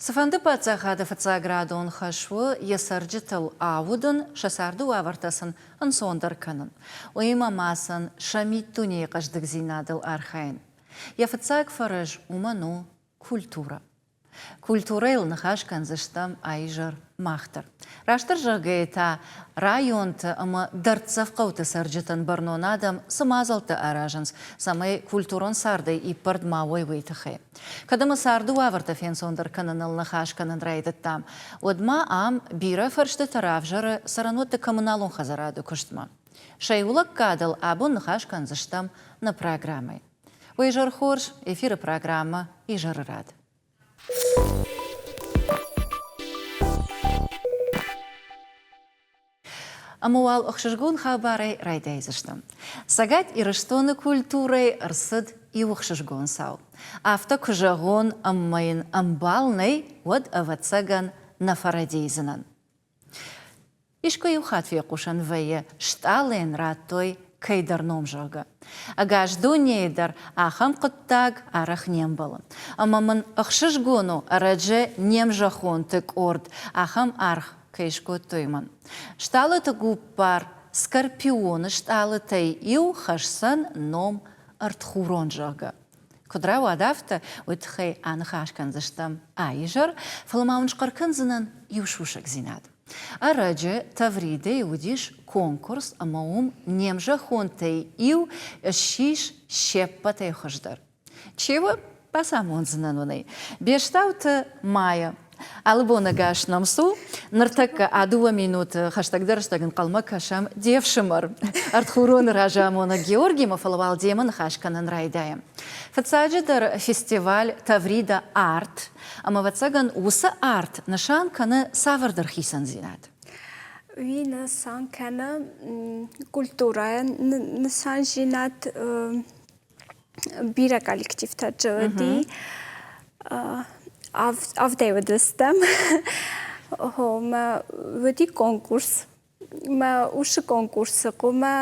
Цыфӕнды паддзахады фыццаградон хӕс у йӕ цӕрджытыл аудын, сӕ царды уавӕртӕ сын ӕнцондӕр кӕнын. Уыимӕ ма сын сӕ миддунейы хъӕздыгдзинадыл архайын. Йӕ фыццаг фӕрӕз уымӕн у культурӕ. Культурӕйыл ныхас кӕндзыстӕм а-изӕр мах дӕр. Растдӕр зӕгъгӕйӕ та, районты ӕмӕ дӕрддзӕф хъӕуты цӕрджытӕн бӕрнон адӕм цы мадзӕлттӕ аразынц, цӕмӕй культурон цардӕй иппӕрд ма уой, уый тыххӕй. Кӕд ӕмӕ царды уавӕртӕ фенцондӕр кӕныныл ныхас кӕнын райдыдтам, уӕд ма ам бирӕ фӕрстытӕ равзӕры цӕрӕнуӕтты коммуналон хӕдзарады куыстмӕ. Сӕ иу лӕггадыл абон ныхас кӕндзыстӕм нӕ программӕйы. Уе зӕр хорз, эфиры программӕ Изӕры рад. Ӕмӕ уал ӕхсызгон хабарӕй райдайдзыстӕм. Цӕгат Ирыстоны культурӕйы ӕрцыд иу ӕхсызгон цау. Афтӕ куы зӕгъон, ӕмӕ йын ӕмбал нӕй, уӕд, ӕвӕццӕгӕн, нӕ фӕрӕдийдзынӕн. Искуы-иу хатт фехъусӕн вӕййы, стъалыйӕн радтой кӕйдӕр ном, зӕгъгӕ. Ӕгас дунейы дӕр ахӕм хъуыддаг арӕх не мбӕлы. Ӕмӕ мын ӕхсызгон у, ӕрӕджы не мзӕххонты къорд ахӕм аргъ кӕй скодтой мӕн. Стъалыты гуппар Скорпионы стъалытӕй иу хӕсдзӕн ном Ӕртхурон, зӕгъгӕ. Куыд рауад афтӕ, уый тыххӕй аныхас кӕндзыстӕм а-изӕр, фӕлӕ ма уын схъӕр кӕндзынӕн иу сусӕгдзинад. Ӕрӕджы Тавридӕйы уыдис конкурс ӕмӕ уым не мзӕххонтӕй иу ссис се ппӕтӕй хуыздӕр. Чи у, бацамондзынӕн уын ӕй. Бестауты Майя. Алы бон ӕгас нӕм цу. Ныртӕккӕ а дыууӕ минуты хӕстӕгдӕр рӕстӕг ӕнхъӕлмӕ кӕсӕм де фсымӕр, ӕртхуроны разамонӕг Георгимӕ, фӕлӕ уал демӕ ныхас кӕнын райдайӕм. Фыццаджыдӕр фестиваль Таврида арт, ӕмӕ, ӕвӕццӕгӕн, уыцы арт нысан кӕны цавӕрдӕр хицӕндзинад. Уый нысан кӕны культурӕйы нысандзинад бирӕ коллективтӕ уыди. Авдӕй уыдыстӕм. Мӕ уыди конкурс. Мӕ уыцы конкурсы хъуамӕ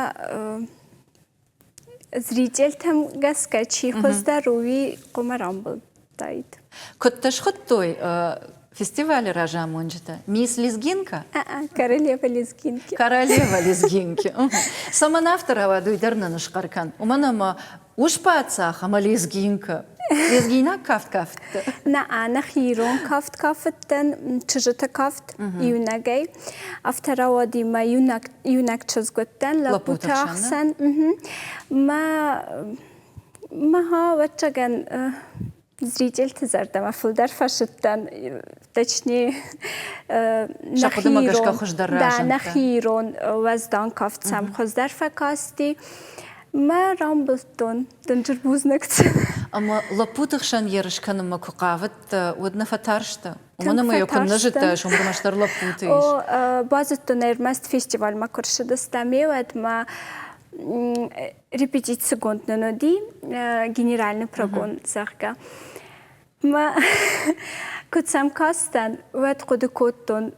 зрительтӕм гӕсгӕ чи хуыздӕр, уый хъуамӕ рамбылдтаид. Куыдтӕ схуыдтой фестивалы разамонджытӕ? Мисс Лезгинка? Королева Лезгинки. Королева Лезгинки. Цӕмӕн афтӕ рауад, уый дӕр нын схъӕр кӕн. Уымӕн ӕмӕ ус-паддзах ӕмӕ лезгинка. Лезгинаг кафт кафтты? Нӕ, нӕхи ирон кафт кафыдтӕн, чызджыты кафт иунӕгӕй. Афтӕ рауади мӕ иунӕг, иунӕг чызг уыдтӕн лӕппуты ӕхсӕн. Мӕ, мӕ, ӕвӕццӕгӕн, зрительты зӕрдӕмӕ фылдӕр фӕсыдтӕн, точнее, Сӕ хъуыдымӕ гӕсгӕ хуыздӕр разындтӕ. Нӕхи ирон уӕздан кафт сӕм хуыздӕр фӕкасти. Мӕ рамбылдтон дынджыр бузныг. Ӕмӕ лӕппуты хсӕн ерыс кӕнынмӕ куы хъавыдтӕ, уӕд нӕ фӕтарстӕ? Уымӕн ӕмӕ йӕ куыннӕ зыдтай, уым ӕрмӕстдӕр лӕппуты ис. О, базыдтон ӕрмӕст фестивальмӕ куы рцыдыстӕм, уӕд ма репетицигонд нын уыди генеральный прогон, зӕгъгӕ. Мӕ куыд сӕм кастӕн, уӕд хъуыды кодтон,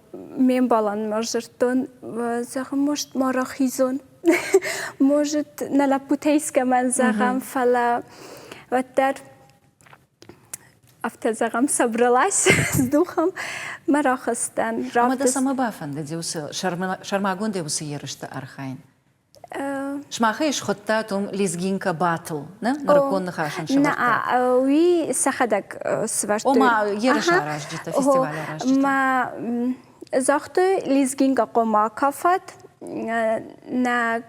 ме мбалӕн ма дзырдтон, зӕгъын, может, ма рахизон, может, нӕ лӕппутӕй искӕмӕн зӕгъӕм, фӕлӕ уӕддӕр афтӕ зӕгъӕм, собралась с духом, мӕ рахызтӕн. Ӕмӕ дӕ цӕмӕ бафӕндыди уыцы сӕрмагондӕй уыцы ерысты архайын? Сымахӕй схуыдтат уым лезгинка батл, нӕ? Нырыккон ныхасӕн сӕвӕрдта. Уый сӕхӕдӕг сӕвӕрдтой. Ома ерыс аразджытӕ, фестиваль аразджытӕ. Ма загътой лезгинка хъуамӕ кафат нӕ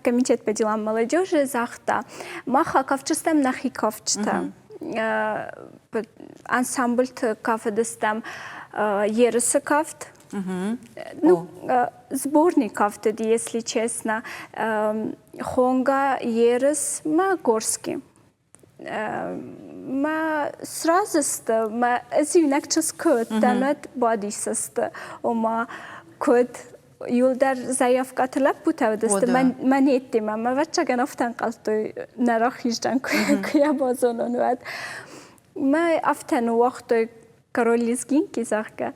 комитет по делам молодежи загъта, мах кафджыстӕм нӕхи кафджытӕ. Ансамбльты кафыдыстӕм ерысы кафт, Ну, сборник кафтыди, если честно. Хонга, Ерыс мӕ Горский. Мӕ сразы сты, мӕ ӕз иунӕг чызг куы уыдтӕн, уӕд бадисы сты, ома куыд иуылдӕр заявкӕты лӕппутӕ уыдысты мӕ неттимӕ. Мӕ ӕвӕццӕгӕн афтӕ ӕнхъӕлдтой, нӕ рахиздӕн, куы йӕ базонон, уӕд. Мӕ афтӕ ныууагътой король лезгинки, зӕгъгӕ,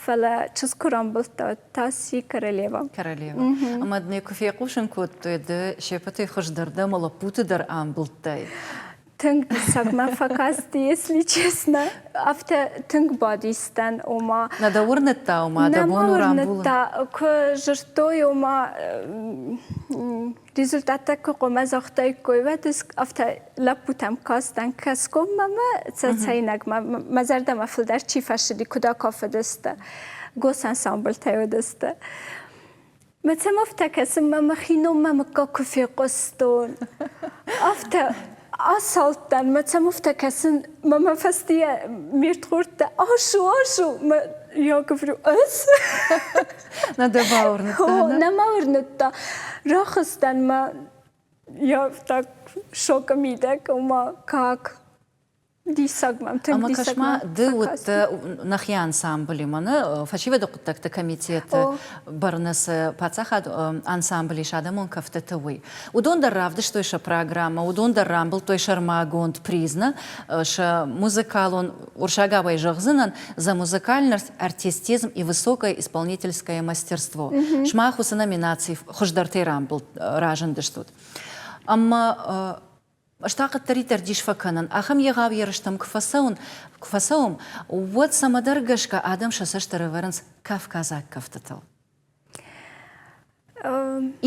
фӕлӕ чызг куы рамбылдта, та сси королева. Королева. Ӕмӕ дын куы фехъусын кодтой, ды се ппӕтӕй хуыздӕр дӕ ӕмӕ лӕппуты дӕр амбылдтай. Тынг диссаг мӕ фӕкасти, если честно. Афтӕ тынг бадистӕн, ома... Нӕ дӕ уырныдта, ома дӕ бон у рамбулын? Куы зырдтой, ома результаттӕ куы хъуамӕ загътаиккой, уӕд ӕз афтӕ лӕппутӕм кастӕн кӕсгоммӕ мӕ цӕцӕйнагмӕ, мӕ зӕрдӕмӕ фылдӕр чи фӕцыди, куыд акафыдысты, госансамблтӕй уыдысты. Мӕ цӕм афтӕ кӕсын, мӕ мӕхи ном мӕ мыггаг куы фехъуыстон. Афтӕ асалдтӕн, мӕ цӕм афтӕ кӕсын, мӕ мӕ фӕстийӕ ме рдхордтӕ ашу, ашу, мӕ я говорю, ӕз? Нӕ дӕ бауырныдта? Нӕ мӕ уырныдта. Рахызтӕн мӕ я так шокы мидӕг, ома как? Диссаг мӕм тынг Ӕмӕ диссаг кӕс-ма, мӕм ды фӕкасти. уыдтӕ нӕхи ансамблимӕ, нӕ фӕсивӕды хъуыддӕгты комитеты бӕрны цы паддзахад ансамбль ис адӕмон кӕфтыты, уый. Уыдон дӕр равдыстой сӕ программӕ, уыдон дӕр рамбылдтой сӕрмагонд приз, нӕ сӕ музыкалон, уырсагауӕй зӕгъдзынӕн, за музыкальность, артистизм и высокое исполнительское мастерство. Сымах уыцы номинаци хуыздӕртӕй рамбылд разындыстут. Ӕмӕ Ӕз та кӕддӕриддӕр дис фӕкӕнын, ахӕм егъау ерыстӕм куы фӕцӕуын, куы фӕцӕуӕм, уӕд цӕмӕдӕр гӕсгӕ адӕм сӕ цӕст ӕрӕвӕрынц кавказаг кӕфтытыл.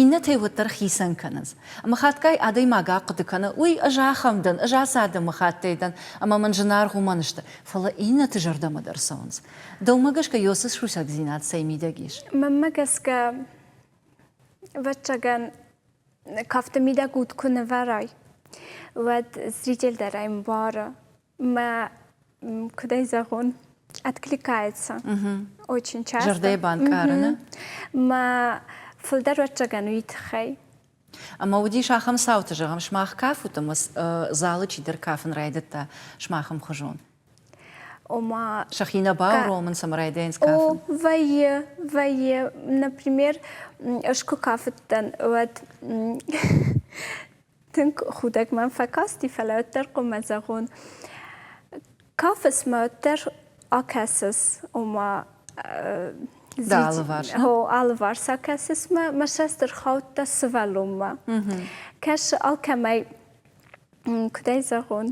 Иннӕтӕй уӕддӕр хицӕн кӕнынц. Ӕмӕ хатгай адӕймаг ахъуыды кӕны, уый ӕз ахӕм дӕн, ӕз ацы адӕмыхаттӕй дӕн, ӕмӕ мын зынаргъ уымӕн сты. Фӕлӕ иннӕты зӕрдӕмӕ дӕр цӕуынц. Дӕумӕ гӕсгӕ Йосы сусӕгдзинад цӕй мидӕг ис? Мӕнмӕ гӕсгӕ, ӕвӕццӕгӕн, кафты мидӕг уд куы нывӕрай, уӕд зритель дӕр ӕмбары. Мӕ, куыд ӕй зӕгъон, откликается очень часто. Зӕрдӕйы банкъарыны? Мӕ фылдӕр ӕвӕццӕгӕн уый тыххӕй. Ӕмӕ уыдис ахӕм цауты, зӕгъӕм, сымах кафут ӕмӕ залы чидӕр кафын райдыдта сымах ӕмхуызон. Ома Сӕхи нӕ бауромынц ӕмӕ райдайынц кафын. О, вӕййы, вӕййы. Например, ӕз куы кафыдтӕн, уӕд тынг худӕг мӕм фӕкасти, фӕлӕ уӕддӕр хъуамӕ зӕгъон. Кафыс мӕ уӕддӕр акӕсыс, ома Дӕ алыварс. О, алыварс акӕсыс мӕ, мӕ цӕст ӕрхаудта сывӕллонмӕ. Кӕсы алкӕмӕй, куыд ӕй зӕгъон,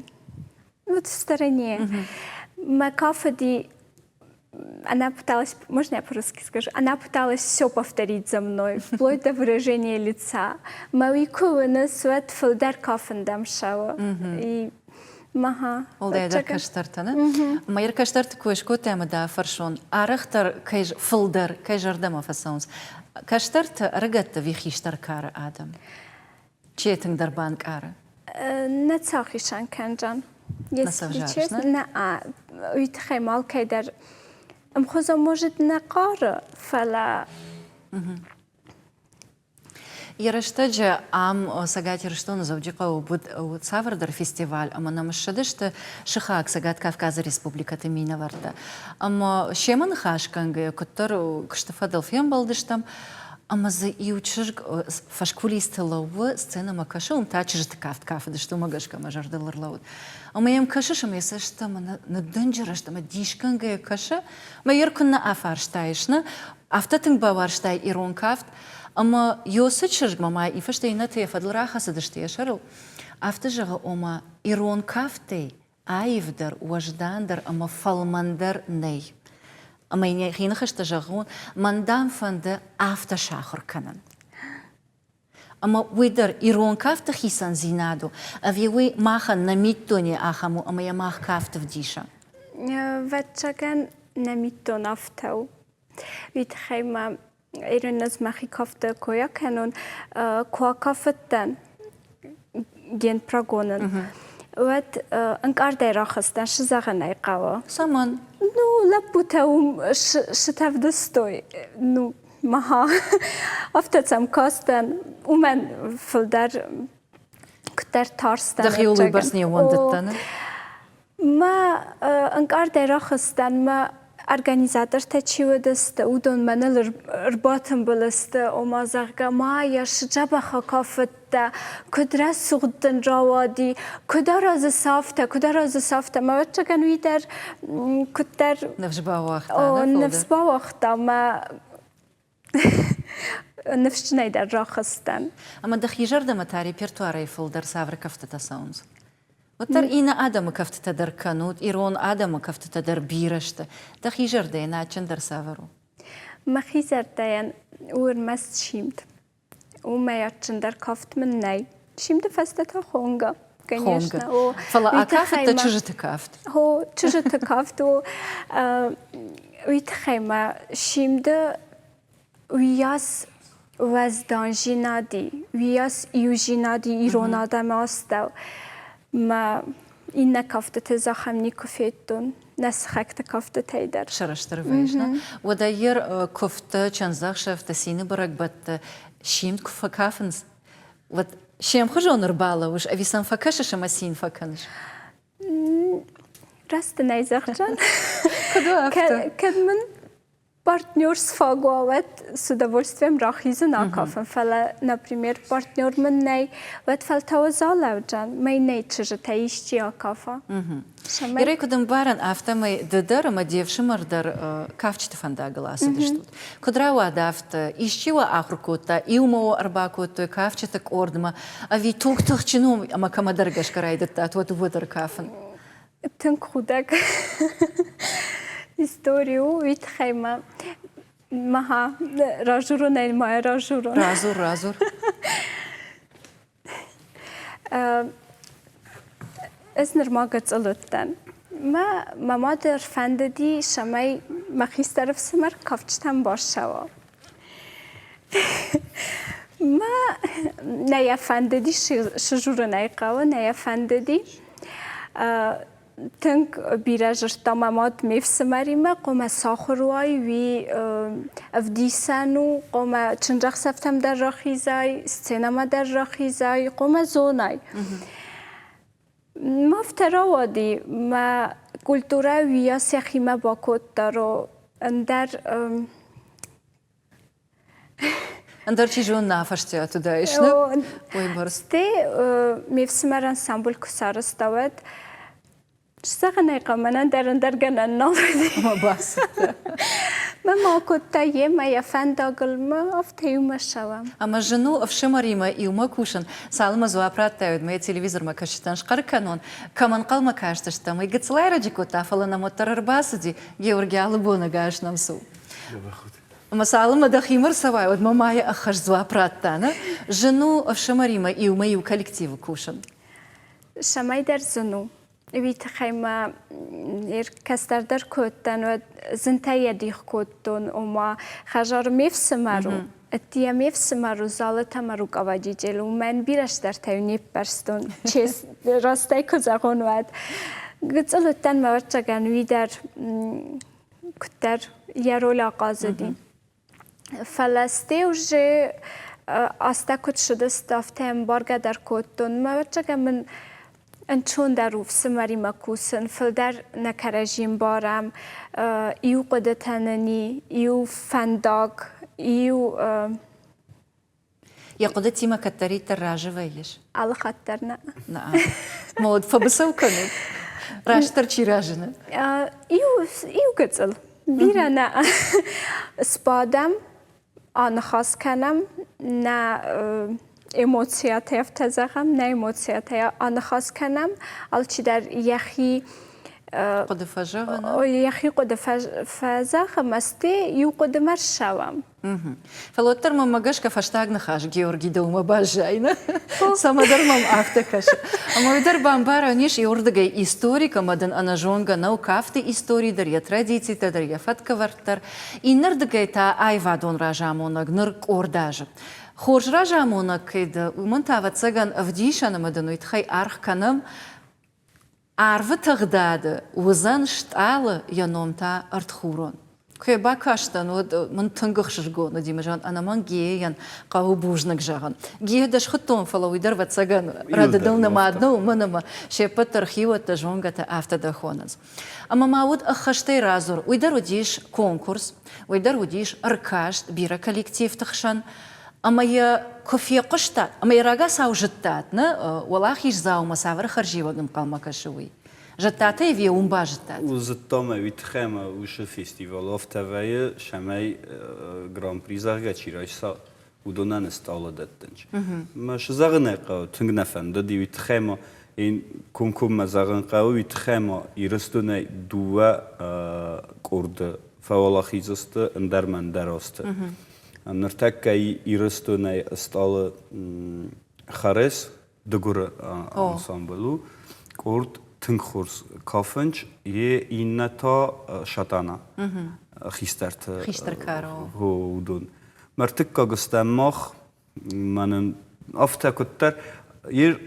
Вот в стороне. Мӕ кафыди она пыталась, можно я по-русски скажу, она пыталась все повторить за мной, вплоть до выражения лица. Мӕ уый куы уыны, уӕд фылдӕр кафын дӕм ссӕуы. И Ага. Уӕлдайдӕр кӕстӕртӕ, нӕ? Ӕмӕ йӕ кӕстӕрты кой скодтай ӕмӕ дӕ фӕрсон, арӕхдӕр кӕй фылдӕр кӕй зӕрдӕмӕ фӕцӕуынц? Кӕстӕртӕ, ӕрыгӕтты ӕви хистӕр кары адӕм? Чи тынгдӕр банкъары? Нӕ цахисӕн кӕнджан. Если честно, нӕ, уый тыххӕй ма алкӕй дӕр ӕмхуызон может нӕ хъары, фӕлӕ Йӕ рӕстӕджы ам Цӕгат Ирыстоны Дзӕуджыхъӕуы уыд цавӕрдӕр фестиваль ӕмӕ нӕм ссыдысты сыхаг Цӕгат Кавказы республикӕты минӕвӕрттӕ. Ӕмӕ семӕ ныхасгӕнгӕйӕ куыддӕр куысты фӕдыл фембӕлдыстӕм, ӕмӕ дзы иу чызг фӕскулисты лӕууы, сценӕмӕ кӕсы, уым та чызджыты кафт кафыдысты, уымӕ гӕсгӕ мӕ зӕрдыл ӕрлӕууыд. Ӕмӕ йӕм кӕсыс ӕмӕ йӕ цӕстытӕ ныддынджыр сты ӕмӕ дисгӕнгӕйӕ кӕсы, мӕ йӕ куыннӕ афарстаис, нӕ? Афтӕ тынг бауарзтай ирон кафт, ӕмӕ Йосы чызгмӕ ма ифӕстӕ иннӕтӕ йӕ фӕдыл рахӕцыдысты йӕ сӕрыл, афтӕ зӕгъы, ома ирон кафтӕй аивдӕр, уӕздандӕр ӕмӕ фӕлмӕндӕр нӕй. Ӕмӕ йын йӕхи ныхӕстӕ зӕгъон, мӕн дам фӕнды афтӕ сахуыр кӕнын. Ӕмӕ уый дӕр ирон кафты хицӕндзинад у, ӕви уый махӕн нӕ миддуне ахӕм у, ӕмӕ йӕ мах кафты вдисӕм? Ӕвӕццӕгӕн, нӕ миддон афтӕ у. Уый тыххӕй ма Ирон ӕз мӕхи кафты кой акӕнон, куы акафыдтӕн генпрогонӕн, уӕд ӕнкъардӕй рахызтӕн, цы зӕгъын ӕй хъӕуы. Цӕмӕн? Ну, лӕппутӕ уым сытӕвдыстой. Ну, маха, афтӕ сӕм кастӕн, уымӕн фылдӕр куыддӕр тарстӕн. Дӕхиуыл уыйбӕрц не ууӕндыдтӕ, нӕ? Мӕ ӕнкъардӕй рахызтӕн, мӕ организатортӕ чи уыдысты, уыдон мӕныл ӕрбатымбыл сты, ома, зӕгъгӕ, ма йӕ сдзӕбӕх акафыдтӕ, куыд рӕсугъд дын рауади, куыд аразыс афтӕ, куыд аразыс афтӕ. Мӕ ӕвӕццӕгӕн уый дӕр куыддӕр ныфс бауагъта, ныфс бауагъта мӕ ныфсджынӕй дӕр рахызтӕн. Ӕмӕ дӕхи зӕрдӕмӕ та репертуарӕй фылдӕр цавӕр кӕфтытӕ цӕуынц? Уӕддӕр иннӕ адӕмы кӕфтытӕ дӕр кӕнут, ирон адӕмы кӕфтытӕ дӕр бирӕ сты. Дӕхи зӕрдӕйӕн адджындӕр цавӕр у? Мӕхи зӕрдӕйӕн у ӕрмӕст симд. Уымӕй адджындӕр кафт мын нӕй. Симды фӕстӕ та хонгӕ. Конечно. О. Фӕлӕ акафыдтӕ чызджыты кафт. О, чызджыты кафт у. Уый тыххӕй мӕ симды уыйас уӕздандзинади, уыйас иудзинади ирон адӕмы астӕу мӕ иннӕ кӕфтыты зӕххӕн никуы федтон, нӕ сыхӕгты кӕфтытӕй дӕр. Сӕрыстыр вӕййыс, нӕ? Уӕдӕ йер куывдты, чындзӕхсӕвты, цины бӕрӕгбӕтты симд куы фӕкафынц, уӕд се мхуызон ӕрбалӕууыс ӕви сӕм фӕкӕсыс ӕмӕ цин фӕкӕныс? Раст дын ӕй зӕгъдзӕн. Куыд у афтӕ? Кӕд мын партнер сфаг уа, уӕд с удовольствием рахизын акафын, фӕлӕ, например, партнер мын нӕй, уӕд фӕлтау ӕз алӕудзӕн, мӕй нӕй чызджытӕ исчи акафа. Ирӕ, куыд ӕмбарын, афтӕмӕй ды дӕр ӕмӕ де фсымӕр дӕр кафджыты фӕндагыл ацыдыстут. Куыд рауад афтӕ? Исчи уӕ ахуыр кодта, иумӕ уӕ ӕрбакодтой кафджыты къордмӕ, ӕви туг тыхджын у ӕмӕ кӕмӕдӕр гӕсгӕ райдыдтат уӕ дыууӕ дӕр кафын? Тынг худӕг истори у, уый тыххӕй ма маха разурон ма разурон. Разур, разур. Ӕз нырма гыццыл уыдтӕн. Мӕ мӕ мады ӕрфӕндыди, цӕмӕй мӕ хистӕр ӕфсымӕр кафджытӕм бацӕуа. Мӕ нӕ йӕ фӕндыди сызурын ӕй хъӕуы, нӕ йӕ фӕндыди. Тынг бирӕ зыдта мӕ мад ме фсымӕримӕ, хъуамӕ сахуыр уай, уый ӕвдисӕн у, хъуамӕ чындзӕхсӕвтӕм дӕр рахизай, сценӕмӕ дӕр рахизай, хъуамӕ зонай. Ма афтӕ рауади, мӕ культурӕ уыйас йӕхимӕ бакодта, ӕндӕр Ӕндӕр чи зоны нӕ афӕстиат уыдаис, нӕ? Уый бӕрц. Стӕй ме фсымӕр ансамбль куы сарӕзта, уӕд зӕгъын ӕй хъӕуы, мӕнӕн дӕр ӕндӕр гӕнӕн нал уыди. Ӕмӕ бацыдтӕ. Мӕ ма кодта йемӕ йӕ фӕндагыл, мӕ афтӕ иумӕ ссӕуӕм. Ӕмӕ зын у ӕфсымӕримӕ иумӕ кусын, цалынмӕ дзуапп радтай, уӕдмӕ йӕ телевизормӕ кӕсджытӕн схъӕр кӕнон, кӕм ӕнхъӕлмӕ кастыстӕм, уый гыццыл айрӕджы кодта, фӕлӕ нӕм уӕддӕр ӕрбацыди, Георги алы бон ӕгас нӕм цы у. Ӕмӕ цалынмӕ дӕхимӕ рцӕуай, уӕдмӕ ма йӕ ӕххӕст дзуапп радта, нӕ? Зын у ӕфсымӕримӕ иумӕ иу коллективы кусын? Цӕмӕйдӕр зын у. Уый тыххӕй ма кӕстӕрдӕр куы уыдтӕн, уӕд зынтӕй йӕ дих кодтон, ома хӕдзары ме фсымӕр у, ӕддийӕ ме фсымӕр у, залы та мӕ руководитель у. Мӕн бирӕ стӕртӕй не ппӕрстон, растӕй куы зӕгъон, уӕд. Гыццыл уыдтӕн, мӕ ӕвӕццӕгӕн, уый дӕр куыддӕр йӕ роль ахъазыди. Фӕлӕ стӕй уже азтӕ куыд цыдысты, афтӕ ӕмбаргӕ дӕр кодтон. Мӕ ӕвӕццӕгӕн мын ӕнцондӕр у фсымӕримӕ кусын, фылдӕр нӕ кӕрӕдзи ӕмбарӕм, иу хъуыдытӕ нын и, иу фӕндаг, иу Йӕ хъуыдытимӕ кӕддӕриддӕр разы вӕййыс? Алы хатт дӕр нӕ. Нӕ. Мод фӕбыцӕу кӕнут? Растдӕр чи разыны? Иу, иу гыццыл. Бирӕ нӕ. Сбадӕм, аныхас кӕнӕм, нӕ эмоциятӕ афтӕ зӕгъӕм, нӕ эмоциятӕ аныхас кӕнӕм, алчидӕр йӕхи хъуыды фӕзӕгъы? Йӕхи хъуыды фӕзӕгъы, ӕмӕ стӕй иу хъуыдымӕ ссӕуӕм. Фӕлӕ уӕддӕр мӕнмӕ гӕсгӕ фӕстаг ныхас Георги дӕумӕ баззайы, нӕ? Цӕмӕдӕр мӕм афтӕ кӕсы. Ӕмӕ уый дӕр бамбарӕн ис, иуырдыгӕй историк ӕмӕ дын ӕнӕзонгӕ нӕу кафты истори дӕр, йӕ традицитӕ дӕр, йӕ фӕткӕвӕрд дӕр. Иннӕрдыгӕй та аивадон разамонӕг ныр къорд азы. Хорз разамонӕг кӕй дӕ, уымӕн та, ӕвӕццӕгӕн, ӕвдисӕн ӕмӕ дын уый тыххӕй аргъ кӕнӕм. Арвы тыгъдады уыдзӕн стъалы, йӕ ном та Ӕртхурон. Куы йӕ бакастӕн, уӕд мын тынг ӕхсызгон уыди, мӕ зӕгъын, ӕнӕмӕнг Гейӕн хъӕуы бузныг зӕгъын. Гея дӕ схуыдтон, фӕлӕ уый дӕр, ӕвӕццӕгӕн, рӕдыдыл нымад нӕу, уымӕн ӕмӕ се ппӕт дӕр хиуӕттӕ, зонгӕтӕ афтӕ дӕ хонынц. Ӕмӕ ма уыд ӕххӕстӕй радзур, уый дӕр уыдис конкурс, уый дӕр уыдис ӕркаст бирӕ коллективты хсӕн. Ӕмӕ йӕ куы фехъуыстат, ӕмӕ йӕ рагацау зыдтат, нӕ уӕлахиздзаумӕ цавӕр хӕрзиуӕг ӕнхъӕлмӕ кӕсы, уый? Зыдтат ӕй ӕви уым базыдтат? Зыдтам ӕй, уый тыххӕй ӕмӕ уыцы фестивалы афтӕ вӕййы, цӕмӕй гран-при зӕгъгӕ чи райса, уыдонӕн стъалы дӕттынц. Мӕ зӕгъын ӕй хъӕуы, тынг нӕ фӕндыди, уый тыххӕй ӕмӕ. Ин комкоммӕ зӕгъын хъӕуы, уый тыххӕй ма Ирыстонӕй дыууӕ къорды фӕуӕлахиз сты ӕндӕр мӕ ӕндӕр азты. Ныртӕккӕ Ирыстонӕй стъалы Харес Дыгуры ансамбль у. Къорд тынг хорз кафынч, йе иннӕ та Сатана хистӕрты хистӕр кары уыдон. Ӕртыккаг стӕм мах Мӕнӕн афтӕ куыддӕр ир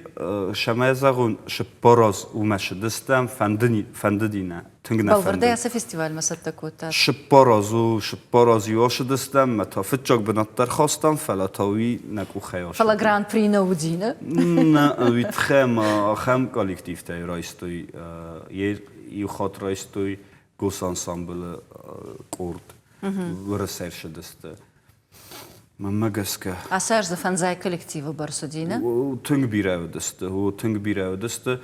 сӕмӕ зӕгъон сыппораз уымӕ сыдыстӕм, фӕндыди нӕ, тынг нӕ Бӕлвырдӕй ацы фестивальмӕ цӕттӕ кодтат? Сыппораз у, сыппораз иу ацыдыстӕм, мӕ та фыццаг бынат дӕр хастам, фӕлӕ та уый нӕ къухӕй ацыди. Фӕлӕ гран-при нӕ уыди, нӕ? Нӕ, уый тыххӕй ма ахӕм коллективтӕй райстой, иу хатт райстой госансамблы къорд, уырысӕй ссыдысты. Мӕнмӕ гӕсгӕ. Ацы аз дзы фӕндзай коллективы бӕрц уыди, нӕ? Тынг бирӕ уыдысты, тынг бирӕ уыдысты.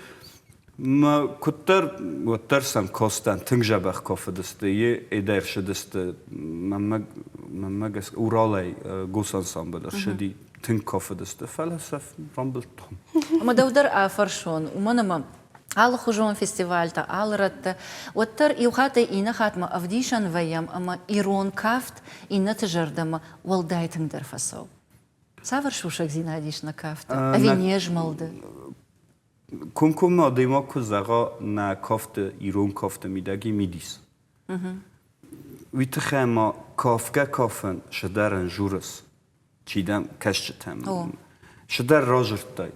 Мӕ куыддӕр, уӕддӕр сӕм костӕн тынг дзӕбӕх кафыдысты, е эдӕр ссыдысты. Мӕнмӕ, мӕнмӕ гӕсгӕ, Уралӕй госансамбль ӕрсыди, тынг кафыдысты, фӕлӕ сӕ рамбылдтам. Ӕмӕ дӕу дӕр афӕрсон, уымӕн ӕмӕ алыхуызон фестивальтӕ, алы рӕтты, уӕддӕр иу хаттӕй иннӕ хатмӕ ӕвдисӕн вӕййӕм ӕмӕ ирон кафт иннӕты зӕрдӕмӕ уӕлдай тынгдӕр фӕцӕуы. Цавӕр сусӕгдзинад ис нӕ кафты? Ӕви не змӕлды? Комкоммӕ адӕймаг куы зӕгъа нӕ кафты, ирон кафты мидӕги мидис. Уый тыххӕй ма кафгӕ-кафын сыдӕрӕн журыс. Чи дӕм кӕсджытӕм. Цыдӕр радзырдтай.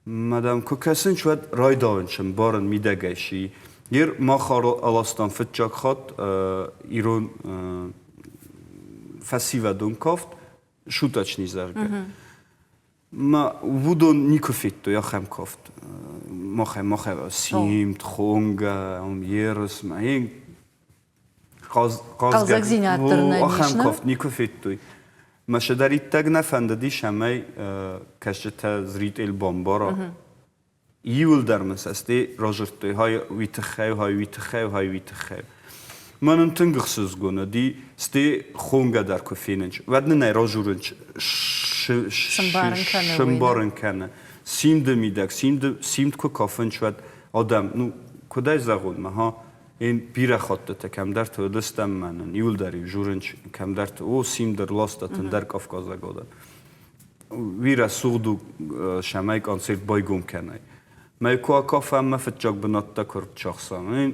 Мадам, куы кӕсынч, уӕд райдауынч ӕмбарын мидӕгӕй си. Ер мах аластам фыццаг хатт ирон фӕсивӕдон кафт шуточный, зӕгъгӕ. Ма уыдон никуы федтой ахӕм кафт. Махӕй, махӕй симд, хонгӕ, ерыс, ма Хъӕлдзӕгдзинад дӕр нӕм ис, Ахӕм кафт никуы федтой. Мӕ сӕдӕриттӕг нӕ фӕндыдис, ӕмӕ кӕсджытӕ зритель бамбара. Иуылдӕр мын сӕ разырдтой, хай уый тыххӕй, хай уый тыххӕй, хай уый тыххӕй. Мӕнӕн тынг ӕхсызгон уыди, стӕй хонгӕ дӕр куы фенынч, уӕд нын ӕй разурынч сымбарын кӕны. Симды мидӕг, симды, симд куы кафынч, уӕд адӕм, ну, куыдӕй зӕгъон, ма, ха, Ин бирӕ хӕттыты кӕмдӕрты уыдыстӕм мӕнӕн, иуылдӕр-иу журынч кӕмдӕрты, о, симдыр ластат ӕндӕр кавказаг адӕм. Уый рӕсугъд у, цӕмӕй концерт байгом кӕнай. Мӕ куы акафӕм, мӕ фыццаг бынӕттӕ куы рчахсам.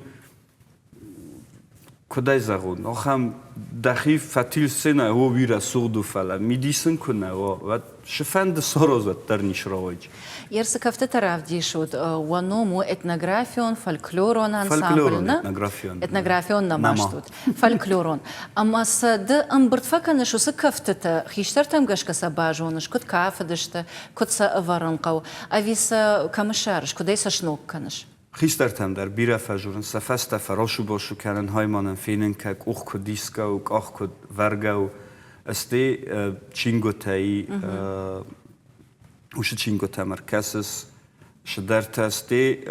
Куыдӕй зӕгъон, ахӕм дӕхи фӕтил сценӕ, о, уый рӕсугъд у, фӕлӕ мидисын куы нӕ уа, уӕд Цыфӕнды сорозӕт дӕр не срауайдж. Ерсы кӕфтытӕ равдисут, уӕ ном у этнографион, фольклорон ансамбль, Фольклорон, этнографион. Этнографион нӕма стут. Фольклорон. Ӕмӕ сӕ ды ӕмбырд фӕкӕныс уыцы кӕфтытӕ, хистӕртӕм гӕсгӕ сӕ базоныс, куыд кафыдысты, куыд сӕ ӕвӕрын хъӕуы, ӕви сӕ кӕм ссарыс, куыдӕй сӕ сног кӕныс? Хистӕртӕм дӕр бирӕ фӕжурынц, сӕ фӕстӕ фӕрасу-басу кӕнын, хайманӕн фенын кӕ, къух куыд исгӕ у, къах куыд вӕргӕ у. Стӕй чингуытӕй, уыцы чингуытӕм ӕркӕсыс, цыдӕртӕ, стӕй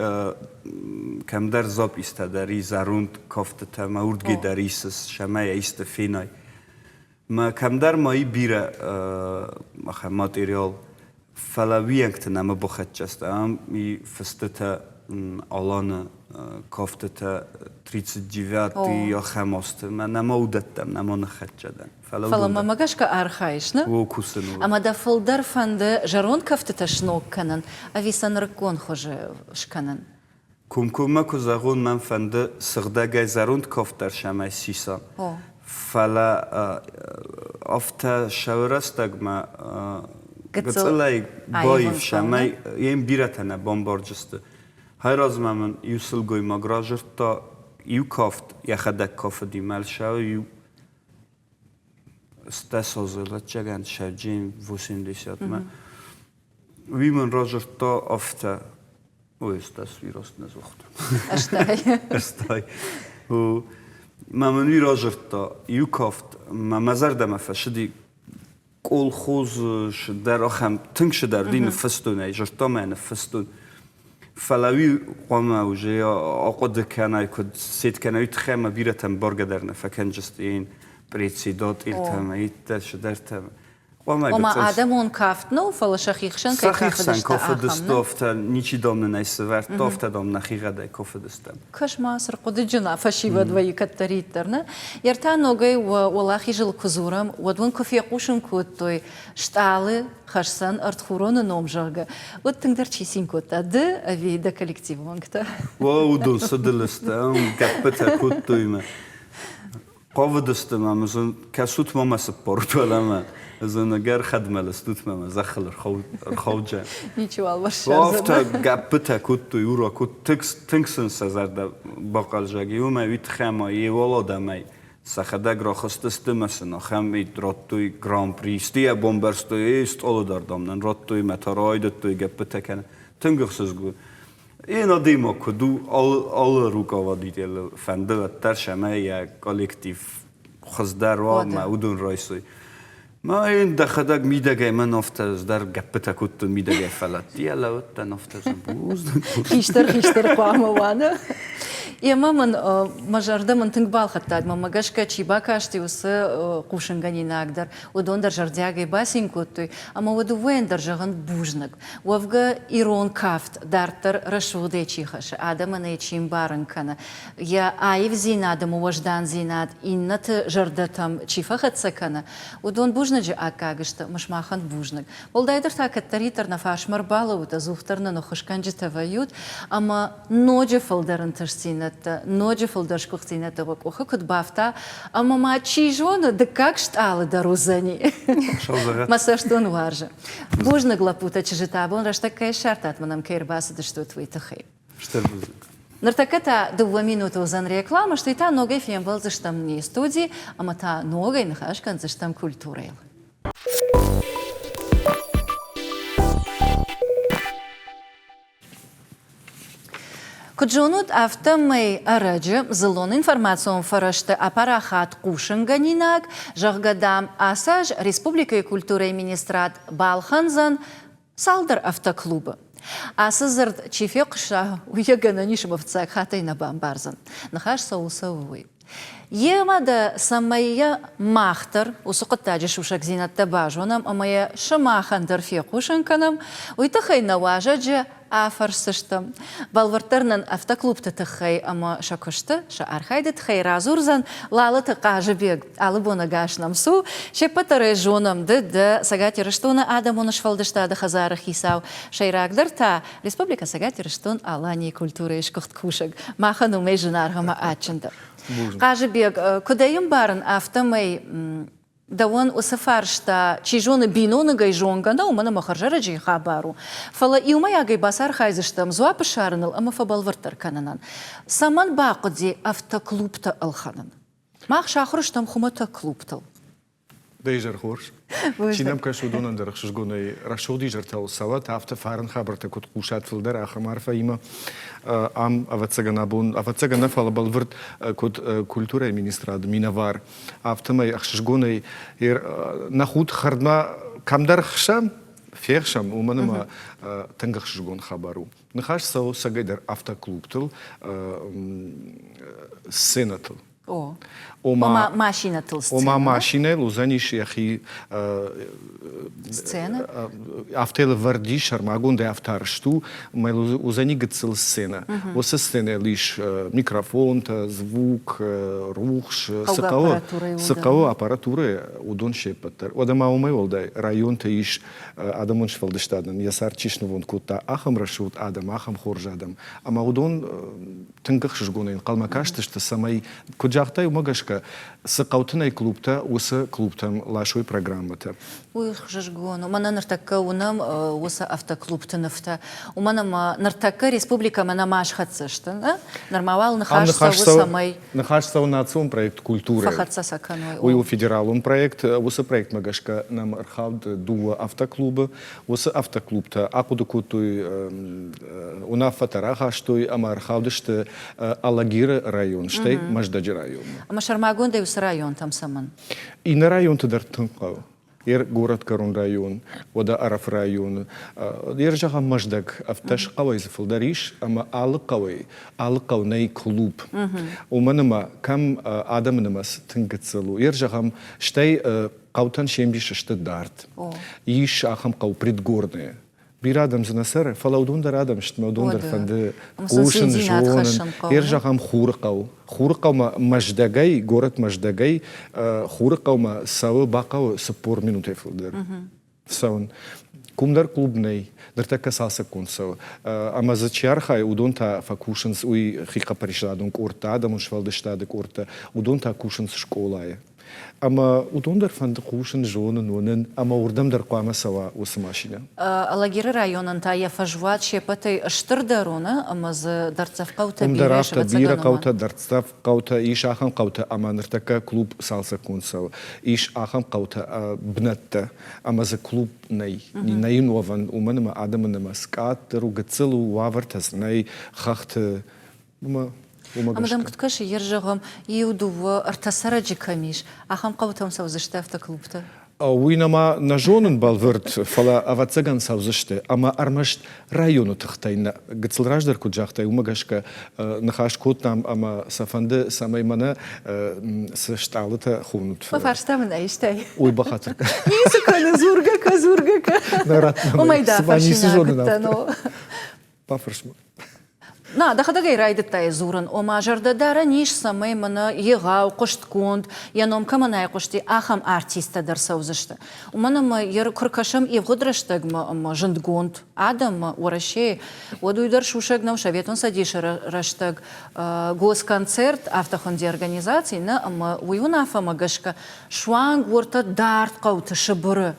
кӕмдӕр запистӕ дӕр и, зӕронд кӕфтытӕ мӕ уырдгӕй дӕр исыс, цӕмӕй исты фенай. Мӕ кӕмдӕр ма и бирӕ ахӕм материал, фӕлӕ уиӕнгты нӕма бахӕццӕ сты. Ам и фыстытӕ Аланы кафтытӕ 39-й ахӕм азты. Мӕ нӕма уыдӕттӕм, нӕма ныххӕццӕ дӕн. Фӕлӕ, Фӕлӕ мӕмӕ гӕсгӕ архайыс, нӕ? О, кусын. Ӕмӕ дӕ фылдӕр фӕнды зӕронд кӕфтытӕ сног кӕнын ӕви сӕ нырыккон хуызы скӕнын? Комкоммӕ куы зӕгъон, мӕн фӕнды сыгъдӕгӕй зӕронд кафт дӕр сӕмӕй сиса. Фӕлӕ афтӕ сӕ рӕстӕгмӕ гыццылӕй баив сӕмӕй йӕм бирӕтӕ нӕ бамбарджысты. Хайразмӕ мын иу сылгоймаг разырдта иу кафт, йӕхӕдӕг кафыди мӕлсӕы иу стӕсазы лӕччӕгӕн сӕджин восемьдесятмӕ. Уый мын разырдта афтӕ. Ой, стӕс уый раст нӕ загъта. Ӕстай. Ӕстай. Мӕ мын уый разырдта иу кафт, мӕ мӕ зӕрдӕмӕ фӕсыди колхоз дӕр ахӕм тынг сыдӕрди ныффыстон ӕй, зырдта мӕ ныффыстон. Фӕлӕ уый хъуамӕ уже ахъуыды кӕнай, куыд сет кӕнай, уый тыххӕй ӕмӕ бирӕтӕм баргӕ дӕр нӕ фӕкӕнджысты йын председательтӕм, иттӕ, сыдӕртӕм. Ома адӕмон кафт нӕу, фӕлӕ сӕхи хсӕн кӕй кафыдысты, кафыдысты, афтӕ ничи дам нын ӕй сывӕрдта, афтӕ дам нӕхигъӕдӕй кафыдыстӕм. Кӕс-ма, цы рхъуыдыджын фӕсивӕд вӕййы кӕддӕриддӕр, нӕ? Йер та ногӕй уӕ уӕлахизыл куы дзурӕм, уӕд уын куы фехъусын кодтой стъалы хӕсдзӕн ӕртхуроны ном, зӕгъгӕ, уӕд тынгдӕр чи цин кодта, ды ӕви дӕ коллективы уӕнгтӕ? Уӕ, уыдон цыдылысты, гӕппытӕ кодтой мӕ. Хъавыдысты мӕм, ӕз кӕсут ма мӕ цыппорут уӕлӕмӕ, ӕз ӕгӕр хӕдмӕл стут мӕ мӕ зӕххыл ӕрхауджа. Ничиуал уӕ ссардзӕн. Афтӕ гӕппытӕ кодтой, ура, тынг сын сӕ зӕрдӕ бахъӕлдзӕг. Иумӕ уый тыххӕй ӕмӕ йе адӕмӕй сӕхӕдӕг рахызтысты мӕ сын ахӕм радтой гран-при. Сты йӕ бамбӕрстой, ей, стъолы дӕр, дам, нын радтой мӕ та райдыдтой гӕппытӕ кӕнын. Тынг ӕхсызгон. Ин адӕймаг куыд у, алы руководителы фӕнды уӕддӕр сӕмӕ йӕ коллектив хуыздӕр уа мӕ уыдон райсой. Мӕ ин дӕхӕдӕг мидӕгӕй мӕн афтӕ дӕр гӕппытӕ кодтон мидӕгӕй фӕлӕдти, лӕудтӕн афтӕ бузныг. Хистӕр хистӕр хъуамӕ уа, нӕ? Емӕ мын мӕ зӕрдӕ мын тынг балхӕдта, мӕнмӕ гӕсгӕ чи бакасти, уыцы хъусынгӕнинаг дӕр, уыдон дӕр зӕрдиагӕй бацин кодтой, ӕмӕ уӕ дыууӕйӕн дӕр зӕгъын бузныг. Уӕвгӕ, ирон кафт дарддӕр рӕсугъдӕй чи хӕссы, адӕмӕн ӕй чи мбарын кӕны, йӕ аивдзинад ӕмӕ уӕздандзинад иннӕты зӕрдӕтӕм чи фӕхӕццӕ кӕны, уыдон бузныджы аккаг сты, мӕ бузныг. Уӕлдайдӕр та кӕддӕриддӕр нӕ фарсмӕ ӕрбалӕуут, ӕдзухдӕр нын ӕххуысгӕнджытӕ вӕййут ӕмӕ ноджы фылдӕр ӕнтыстдзинӕдтӕ, ноджы фылдӕр сгуыхтдзинӕдтӕ уӕ къухы куыд бафта, ӕмӕ ма чи зоны, дыккаг стъалы дӕр уыдзӕни. Мӕ цӕст уын уарзы. Бузныг, лӕппутӕ, чызджытӕ, абон рӕстӕг кӕй ссардтат, мӕн ӕм кӕй ӕрбацыдыстут, уый тыххӕй. Стыр бузныг. Ныртӕккӕ та дыууӕ минуты уыдзӕн рекламӕ, стӕй та ногӕй фембӕлдзыстӕм не студийы ӕмӕ та ногӕй ныхас кӕндзыстӕм культурӕйыл. Куыд зонут, афтӕмӕй ӕрӕджы дзыллон информацион фӕрӕзты апарахат хъусынгӕнинаг, зӕгъгӕ, дам, ацы аз республикӕйы культурӕйы министрад балхӕндзӕн цалдӕр автоклубы. Ацы дзырд чи фехъуса, уый йӕ гӕнӕн ис ӕмӕ фыццаг хаттӕй нӕ бамбардзӕн. Ныхас цӕуыл цӕуы, уый. Йемӕ дӕ цӕмӕй йӕ мах дӕр уыцы хъуыддаджы сусӕгдзинӕдтӕ базонӕм ӕмӕ йӕ сымахӕн дӕр фехъусын кӕнӕм, уый тыххӕй нӕ уазӕджы афӕрсдзыстӕм. Бӕлвырддӕр нын автоклубты тыххӕй ӕмӕ сӕ куысты, сӕ архайды тыххӕй радзурдзӕн Лалыты Хъазыбег. Алы бон ӕгас нӕм цу, се ппӕт дӕр ӕй зонӕм, ды дӕ Цӕгат Ирыстоны адӕмон сфӕлдыстады хӕдзары хицау, сӕйрагдӕр та Республикӕ Цӕгат Ирыстон-Аланийы культурӕйы сгуыхт кусӕг. Махӕн уымӕй зынаргъ ӕмӕ адджындӕр. Хъазыбег, куыд ӕй ӕмбарын, афтӕмӕй дӕуӕн уыцы фарста, чи зоны, биноныгӕй зонгӕ нӕу, уымӕн ӕмӕ хӕрзӕрӕджыйы хабар у. Фӕлӕ иумӕйагӕй бацархайдзыстӕм дзуапп ссарыныл ӕмӕ фӕбӕлвырддӕр кӕнынӕн. Цӕмӕн бахъуыди автоклубтӕ ӕлхӕнын? Мах сахуыр стӕм хуымӕтӕг клубтыл. Дӕ изӕр хорз. Чи нӕм кӕсы, уыдонӕн дӕр ӕхсызгонӕй рӕсугъд изӕртӕ цӕуӕт, афтӕ фарн хабӕрттӕ куыд хъусат фылдӕр, ахӕм арфӕимӕ. Ам, ӕвӕццӕгӕн, абон, ӕвӕццӕгӕн нӕ, фӕлӕ бӕлвырд куыд культурӕйы министрады минӕвар, афтӕмӕй ӕхсызгонӕй нӕ худ хӕрдмӕ кӕмдӕр хсӕм, фехсӕм, уымӕн ӕмӕ тынг ӕхсызгон хабар у. Ныхас цӕуы цӕгӕйдӕр автоклубтыл, сценӕтыл. О. Ома машинӕтыл сценӕ. Ома машинӕйыл уыдзӕнис йӕхи сценӕ. Афтӕ лӕвӕрд ис, сӕрмагондӕй афтӕ арӕзт у, ӕмӕ уыдзӕни гыццыл сценӕ. Уыцы сценӕйыл ис микрофонтӕ, звук, рухс, цы хъӕуы, цы хъӕуы аппаратурӕ, уыдон се ппӕт дӕр. Уӕдӕ ма уымӕй уӕлдай районты ис адӕмон сфӕлдыстадӕн йӕ цард чи снывонд кодта, ахӕм рӕсугъд адӕм, ахӕм хорз адӕм. Ӕмӕ уыдон тынг ӕхсызгонӕй ӕнхъӕлмӕ кастысты, цӕмӕй, куыд загътай, уымӕ гӕсгӕ, цы хъӕуты нӕй клубтӕ, уыцы клубтӕм ласой программӕтӕ. Уый ӕхсызгон у. Мӕнӕ ныртӕккӕ уынӕм уыцы автоклубты нывтӕ. Уымӕн ӕмӕ ныртӕккӕ республикӕмӕ нӕма схӕццӕ сты. Нырма уал ныхас цӕуы, цӕмӕй Ныхас цӕуы национ проект «Культурӕ». Фӕхӕццӕ сӕ кӕной. Уый у федералон проект. Уыцы проектмӕ гӕсгӕ нӕм ӕрхауд дыууӕ автоклубы. Уыцы автоклубтӕ ахъуыды кодтой, уынаффӕтӕ рахастой ӕмӕ ӕрхаудысты Алагиры район, стӕй Мӕздӕджы районмӕ. Ӕмӕ сӕрмагондӕй уыцы районтӕм цӕмӕн? Иннӕ районты дӕр тынг хъӕуы. Ер горӕтгӕрон район, уӕдӕ Ӕрӕфы районы. Ер зӕгъӕм Мӕздӕг, 17 хъӕуӕй дзы фылдӕр ис, ӕмӕ алы хъӕуӕй, алы хъӕу нӕй клуб. Уымӕн ӕмӕ кӕм адӕмы нымӕц тынг гыццыл у. Ер зӕгъӕм, стӕй хъӕутӕн се мбис сты дард. Ис ахӕм хъӕу Предгорное. Бирӕ адӕм дзы нӕ цӕры, фӕлӕ уыдон дӕр адӕм сты, уыдон дӕр фӕнды хъусын, зонын. Ер зӕгъӕм, Хурыхъӕу. Хурыхъӕумӕ Мӕздӕгӕй, горӕт Мӕздӕгӕй Хурыхъӕумӕ цӕуы, бахъӕуы 40 минутӕй фылдӕр цӕуын. Куым дӕр клуб нӕй, ныртӕккӕ цалцӕггонд цӕуы. Ӕмӕ дзы чи архайы, уыдон та фӕкусынц уый хихъӕппӕрисадон къордтӕ, адӕмон сфӕлдыстады къордтӕ, уыдон та кусынц скъолайы. Ӕмӕ уыдон дӕр фӕнды хъусын, зонын, уынын, ӕмӕ уырдӕм дӕр хъуамӕ цӕуа уыцы машинӕ. Алагиры районӕн та йӕ фӕзуат се ппӕтӕй стырдӕр у, нӕ? Ӕмӕ дзы дӕрддзӕф хъӕутӕ Уым дӕр афтӕ бирӕ хъӕутӕ, дӕрддзӕф хъӕутӕ, ис ахӕм хъӕутӕ, ӕмӕ ныртӕккӕ клуб цалцӕггонд цӕуы. Ис ахӕм хъӕутӕ, бынӕттӕ, ӕмӕ дзы клуб нӕй. Нӕй йын уӕвӕн, уымӕн ӕмӕ адӕмы нымӕц къаддӕр у, гыццыл у, уавӕртӕ дзы нӕй, хӕхты Уымӕ Ӕмӕ дӕм куыд кӕсы, ер зӕгъӕм, иу, дыууӕ, ӕртӕ цӕрӕджы кӕм ис, ахӕм хъӕутӕм цӕудзысты автоклубтӕ? Уый нӕма нӕ зонын бӕлвырд, фӕлӕ ӕвӕццӕгӕн цӕудзысты. Ӕмӕ ӕрмӕст районы тыхтӕй нӕ. Гыццыл раздӕр куыд загътай, уымӕ гӕсгӕ ныхас кодтам ӕмӕ сӕ фӕнды, цӕмӕй мӕнӕ цы стъалытӕ хонут. Мӕ фарста мын айстай. Ой, бахатыр кӕн. Ницы кӕны, дзургӕ кӕ, дзургӕ кӕ. Уымӕй дӕ фӕрсинаг уыдтӕн. Бафӕрс мӕ. На, дӕхӕдӕг ӕй райдыдтай дзурын, ома зӕрдӕдарӕн ис, цӕмӕй мӕнӕ егъау, хъуыстгонд, йӕ ном кӕмӕн айхъуысти, ахӕм артисттӕ дӕр цӕудзысты. Уымӕн ӕмӕ йӕ куы ркӕсӕм ивгъуыд рӕстӕгмӕ ӕмӕ зындгонд адӕммӕ Уӕрӕсейы, уӕд уый дӕр сусӕг нӕу Советон Цӕдисы рӕстӕг госконцерт, афтӕ хуынди организаци, нӕ, ӕмӕ уый уынаффӕмӕ гӕсгӕ суанг уӕртӕ дард хъӕуты Сыбыры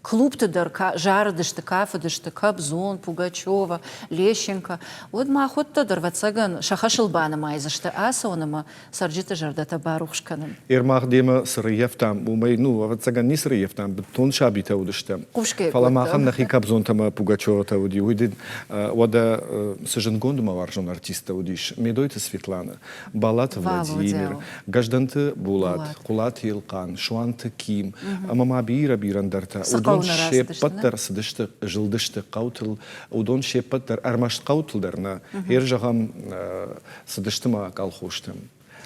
клубты дӕр зарыдысты, кафыдысты Кобзон, Пугачева, Лещенко, уӕд махуӕттӕ дӕр, ӕвӕццӕгӕн, сӕ хӕсыл банымайдзысты ацӕуын ӕмӕ цӕрджыты зӕрдӕтӕ барухс кӕнын. Ермах демӕ цы рыййӕфтам, уымӕй, ну, ӕвӕццӕгӕн, ницы рыййӕфтам, бынтон сабитӕ уыдыстӕм. Хъусгӕ Фӕлӕ махӕн нӕхи Кобзонтӕ ӕмӕ Пугачеватӕ уыди. Уый дын, уӕдӕ цы зындгонд ӕмӕ уарзон артисттӕ уыдис, Медойты Светланӕ, Балаты Владимир, Гӕздӕнты Булат, Хъулаты Елхъан, Суанты Ким ӕмӕ ма бирӕ-бирӕ ӕндӕртӕ. Уыдон се ппӕт дӕр цыдысты, зылдысты хъӕутыл, уыдон се ппӕт дӕр ӕрмӕст хъӕутыл дӕр нӕ, ер зӕгъӕм, цыдысты ма колхозтӕм.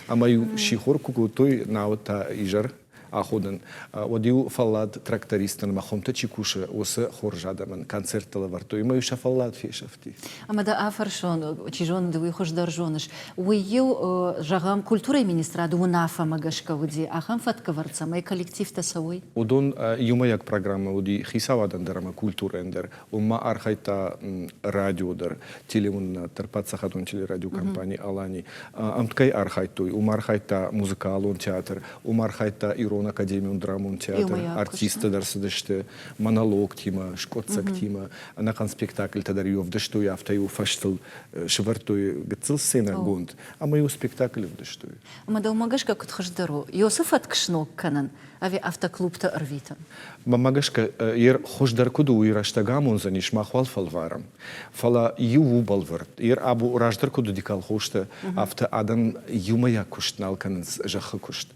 Ӕмӕ-иу сихор куы кодтой, науӕд та изӕр аходӕн, уӕд-иу фӕллад трактористтӕн ӕмӕ хуымты чи кусы, уыцы хорз адӕмӕн концерттӕ лӕвӕрдтой, ӕмӕ-иу сӕ фӕллад фесӕфти. Ӕмӕ дӕ афӕрсон, чи зоны, ды уый хуыздӕр зоныс, уый-иу, зӕгъӕм, культурӕйы министрады уынаффӕмӕ гӕсгӕ уыди ахӕм фӕткӕвӕрд, цӕмӕй коллективтӕ цӕуой? Уыдон иумӕйаг программӕ уыди хицауадӕн дӕр ӕмӕ культурӕйӕн дӕр. Уым ма архайдта радио дӕр, телеуынынад дӕр, паддзахадон телерадиокомпани «Алани». Ӕмткӕй архайдтой. Уым архайдта музыкалон театр, уым архайдта Ирон академион драмон театр. Артисттӕ дӕр цыдысты монологтимӕ, скъуыддзӕгтимӕ. Ӕнӕхъӕн спектакльтӕ дӕр-иу ӕвдыстой, афтӕ-иу фӕзтыл сывӕрдтой гыццыл сценӕгонд ӕмӕ-иу спектакль ӕвдыстой. Ӕмӕ дӕумӕ гӕсгӕ куыд хуыздӕр у, Иосы фӕтк сног кӕнын ӕви автоклубты ӕрвитын? Мӕнмӕ гӕсгӕ, ер хуыздӕр куыд у, уый рӕстӕг амондзӕнис, мах уал фӕлварӕм. Фӕлӕ иу у бӕлвырд, ер або раздӕр куыд уыди колхозты, афтӕ адӕм иумӕйаг куыст нал кӕнынц, зӕххы куыст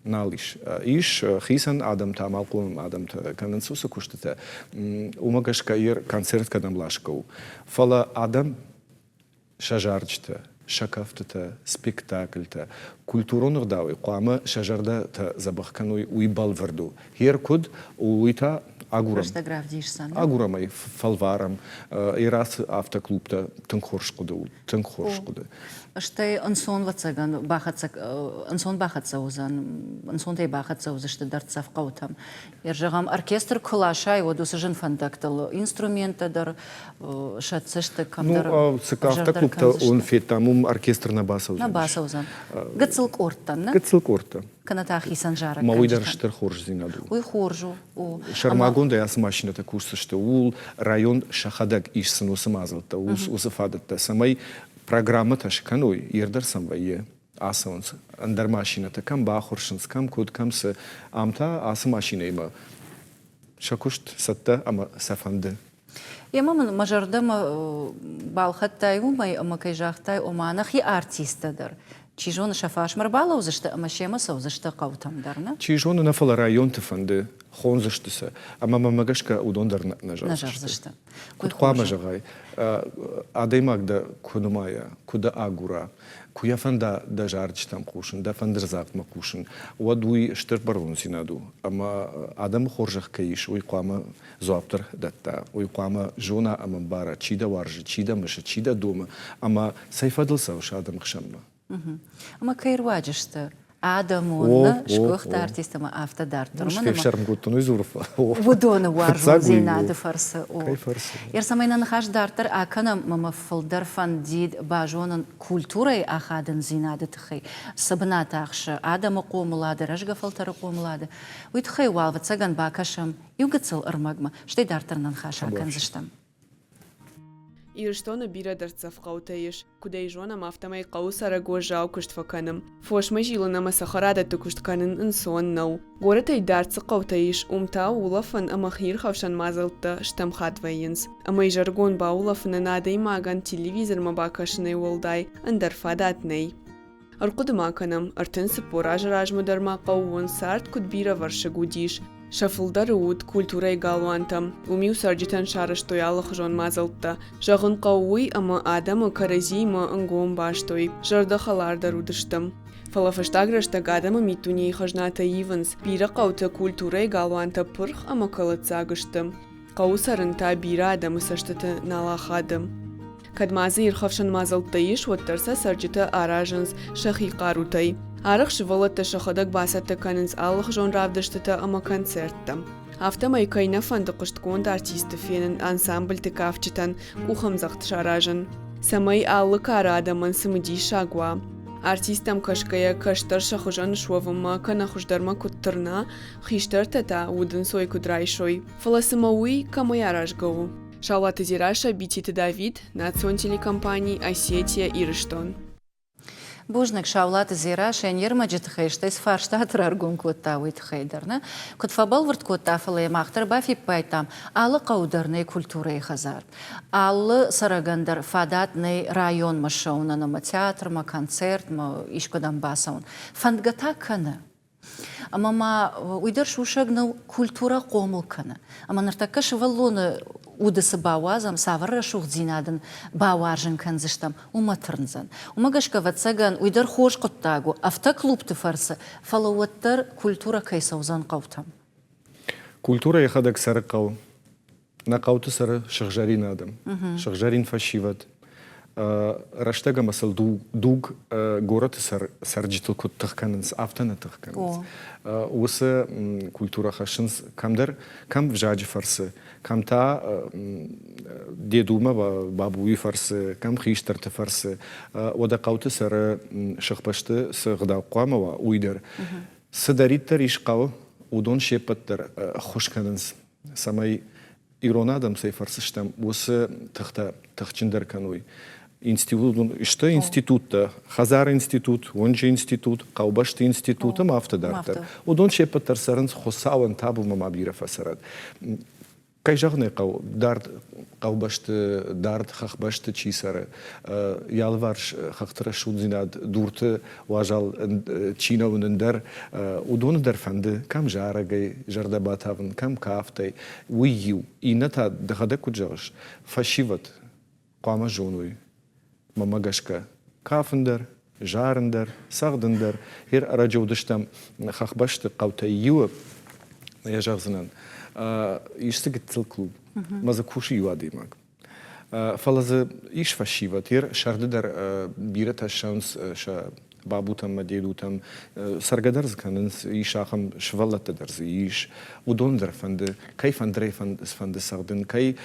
нал ис. Ис хицӕн адӕмтӕ, амалхъом адӕмтӕ кӕнынц уыцы куыстытӕ. Уымӕ гӕсгӕ ер концерт кӕдӕм ласгӕ у. Фӕлӕ адӕм сӕ зарджытӕ, сӕ кӕфтытӕ, спектакльтӕ, культурон ӕгъдауӕй хъуамӕ сӕ зӕрдӕтӕ дзӕбӕх кӕной, уый бӕлвырд у. Гъер куыд, уый та агурӕм. Рӕстӕг равдисдзӕн. Агурӕм ӕй, фӕлварӕм. Ирӕцы автоклубтӕ тынг хорз хъуыды у, тынг хорз хъуыды. Стӕй ӕнцон ӕвӕццӕгӕн бахӕццӕ ӕнцон бахӕццӕ уыдзӕн, ӕнцонтӕй бахӕццӕ уыдзысты дӕрддзӕф хъӕутӕм. Йӕ зӕгъӕм, оркестр куы ласай, уӕд уыцы зын фӕндӕгтыл инструменттӕ дӕр сӕтдзысты, кӕмдӕр Ну, цы автоклубтӕ уын федтам, уым оркестр нӕ бацӕудзӕн. Нӕ бацӕудзӕн. Гыццыл къордтӕн, нӕ? Гыццыл къордтӕ. Кӕнӕ та хицӕн зарӕг. Ма уый дӕр стыр хорздзинад у. Уый хорз у. О. Сӕрмагондӕй ацы машинӕтӕ кусдзысты, ууыл район сӕхӕдӕг иссын уыцы мадзӕлттӕ, уыцы фадӕттӕ, цӕмӕй программӕтӕ скӕной, ердӕр сӕм вӕййы. Ацӕуынц ӕндӕр машинӕтӕ, кӕм бахуырсынц, кӕм куыд, кӕм цы. Ам та ацы машинӕимӕ сӕ куыст цӕттӕ ӕмӕ сӕ фӕнды. Емӕ мын мӕ зӕрдӕмӕ балхӕдтай уымӕй, ӕмӕ кӕй загътай, ома нӕхи артисттӕ дӕр. Чи зоны, сӕ фарсмӕ ӕрбалӕудзысты ӕмӕ семӕ цӕудзысты хъӕутӕм дӕр, нӕ? Чи зоны, нӕ, фӕлӕ районты фӕнды, хондзысты сӕ. Ӕмӕ мӕнмӕ гӕсгӕ уыдон дӕр нӕ зӕгъдзысты. Куыд хъуамӕ зӕгъай, адӕймаг дӕ куы нымайа, куы дӕ агура, куы йӕ фӕнда дӕ зарджытӕм хъусын, дӕ фӕндырдзагъдмӕ хъусын, уӕд уый стыр бӕрнондзинад у. Ӕмӕ адӕмы хорзӕх кӕй ис, уый хъуамӕ дзуапп дӕр дӕтта. Уый хъуамӕ зона ӕмӕ мбара, чи дӕ уарзы, чи дӕ мысы, чи дӕ домы ӕмӕ цӕй фӕдыл цӕуыс адӕмы хсӕнмӕ. Ӕмӕ кӕй руаджы сты адӕмон сгуыхт артист ӕмӕ афтӕ дарддӕр. Фефсӕрм кодтон, уый дзуры. Уыдоны уарзондзинады фӕрцы. Кӕй фӕрцы? Ер цӕмӕй нӕ ныхас дарддӕр акӕнӕм, мӕ фылдӕр фӕндид базонын культурӕйы ахадындзинады тыххӕй, цы бынат ахсы адӕмы хъомылады, рӕзгӕ фӕлтӕры хъомылады, уый тыххӕй уал, ӕвӕццӕгӕн, бакӕсӕм иу гыццыл ӕрмӕгмӕ, стӕй дарддӕр нӕ ныхас акӕндзыстӕм. Ирыстоны бирӕ дӕрддзӕф хъӕутӕ ис. Куыд ӕй зонӕм, афтӕмӕй хъӕуы цӕрӕг уӕззау куыст фӕкӕны. Фосмӕ зилын ӕмӕ цӕхӕрадӕтты куыст кӕнын ӕнцон нӕу. Горӕтӕй дард цы хъӕутӕ ис, уым та улӕфӕн ӕмӕ хиирхӕфсӕн мадзӕлттӕ стӕм хатт вӕййынц. Ӕмӕ изӕрыгон баулӕфынӕн адӕймагӕн телевизормӕ бакӕсынӕй уӕлдай ӕндӕр фадат нӕй. Ӕрхъуыды ма кӕнӕм, 34 азы размӕ дӕр ма хъӕууон цард куыд бирӕвӕрсыг уыдис. Сӕ фылдӕры уыд культурӕйы галуантӕ. Уым-иу цӕрджытӕн сарӕзтой алыхуызон мадзӕлттӕ. Зӕгъын хъӕуы уый, ӕмӕ адӕмы кӕрӕдзиимӕ ӕнгом бастой, зӕрдӕхӕлардӕр уыдысты. Фӕлӕ фӕстаг рӕстӕг адӕмы миддунейы хӕзнатӕ ивынц, бирӕ хъӕуты культурӕйы галуантӕ пырх ӕмӕ кӕлӕддзаг сты. Хъӕуы цӕрын та бирӕ адӕмы цӕстыты нал ахады. Кӕд ма дзы ирхӕфсӕн мадзӕлттӕ ис, уӕддӕр сӕ цӕрджытӕ аразынц сӕхи хъарутӕй. Арӕх сывӕллӕттӕ сӕхӕдӕг бацӕттӕ кӕнынц алыхуызон равдыстытӕ ӕмӕ концерттӕ. Афтӕмӕй кӕй нӕ фӕнды хъуыстгонд артистты фенын ансамбльты кафджытӕн къухӕмдзӕгъд саразын, цӕмӕй алы кары адӕмӕн цымыдисаг уа. Артисттӕм кӕсгӕйӕ кӕстӕр сӕ хуызӕн суӕвынмӕ кӕнӕ хуыздӕрмӕ куыд тырна, хистӕртӕ та удӕнцой куыд райсой. Фӕлӕ цымӕ уый кӕмӕй аразгӕ у? Саулаты Дзерассӕ, Битеты Давид, национ телекомпани «Осетия Ирыстон». Бузныг Саулаты Дзерассӕ не рмӕджы тыххӕй, стӕй цы фарстаты раргом кодта, уый тыххӕй дӕр. Нӕ? Куыд фӕбӕлвырд кодта, фӕлӕ йӕ мах дӕр бафиппайдтам, алы хъӕуы дӕр нӕй культурӕйы хӕдзар. Алы цӕрӕгӕн дӕр фадат нӕй районмӕ ссӕуынӕн ӕмӕ театрмӕ, концертмӕ, искуыдӕм бацӕуын. Фӕндгӕ та кӕны. Ӕмӕ ма уый дӕр сусӕг нӕу, культурӕ хъомыл кӕны. Ӕмӕ ныртӕккӕ сывӕллоны уды цы бауадзӕм, цавӕр рӕсугъддзинад ын бауарзын кӕндзыстӕм, уымӕ тырндзӕн. Уымӕ гӕсгӕ, ӕвӕццӕгӕн, уый дӕр хорз хъуыддаг у автоклубты фӕрцы, фӕлӕ уӕддӕр культурӕ кӕй цӕудзӕн хъӕутӕм. Культурӕ йӕхӕдӕг цӕры хъӕуы. Нӕ хъӕуты цӕры сыгъзӕрин адӕм, сыгъзӕрин фӕсивӕд. Рӕстӕг ӕмӕ сыл дуг горӕты цӕрджытыл куыд тых кӕнынц, афтӕ нӕ тых кӕнынц. Уыцы культурӕ хӕссынц кӕмдӕр, кӕм взаджы фӕрцы, кӕм та дедумӕ бабуйы фӕрцы, кӕм хистӕрты фӕрцы. Уӕдӕ хъӕуты цӕры сыхбӕсты цы гъдау хъуамӕ уа, уый дӕр. Цыдӕриддӕр ис хъӕуы, уыдон се ппӕт дӕр ӕххуыс кӕнынц цӕмӕй ирон адӕм цӕй фӕрцы стӕм, уыцы тыхтӕ тыхджындӕр кӕной. Институт, сты институттӕ, хӕдзары институт, уынджы институт, хъӕубӕсты институт ӕмӕ афтӕ дарддӕр. Уыдон се ппӕт дӕр цӕрынц Хуыцауӕн табумӕ ма бирӕ фӕцӕрӕд. Кӕй зӕгъын ӕй хъӕуы, дард хъӕубӕсты, дард хӕхбӕсты чи цӕры, йӕ алыварс хӕхты рӕсугъддзинад дурты уазал чи нӕ уыны ӕндӕр, уыдоны дӕр фӕнды, кӕм зарӕгӕй зӕрдӕ батавын, кӕм кафтӕй, уый иу. Иннӕ та, дӕхӕдӕг куыд зӕгъыс, фӕсивӕд хъуамӕ зоной, мӕнмӕ гӕсгӕ, кафын дӕр, зарын дӕр, цӕгъдын дӕр. Ер ӕрӕджы уыдыстӕм хӕхбӕсты хъӕутӕй иуы, йӕ зӕгъдзынӕн, ис дзы гыццыл клуб, ӕмӕ дзы кусы иу адӕймаг. Фӕлӕ дзы ис фӕсивӕд. Ер сӕрды дӕр бирӕтӕ ссӕуынц сӕ бабутӕм ӕмӕ дедутӕм. Цӕргӕ дӕр дзы кӕнынц, ис ахӕм сывӕллӕттӕ дӕр дзы ис. Уыдон дӕр фӕнды, кӕй фӕндырӕй фӕнды цӕгъдын, кӕй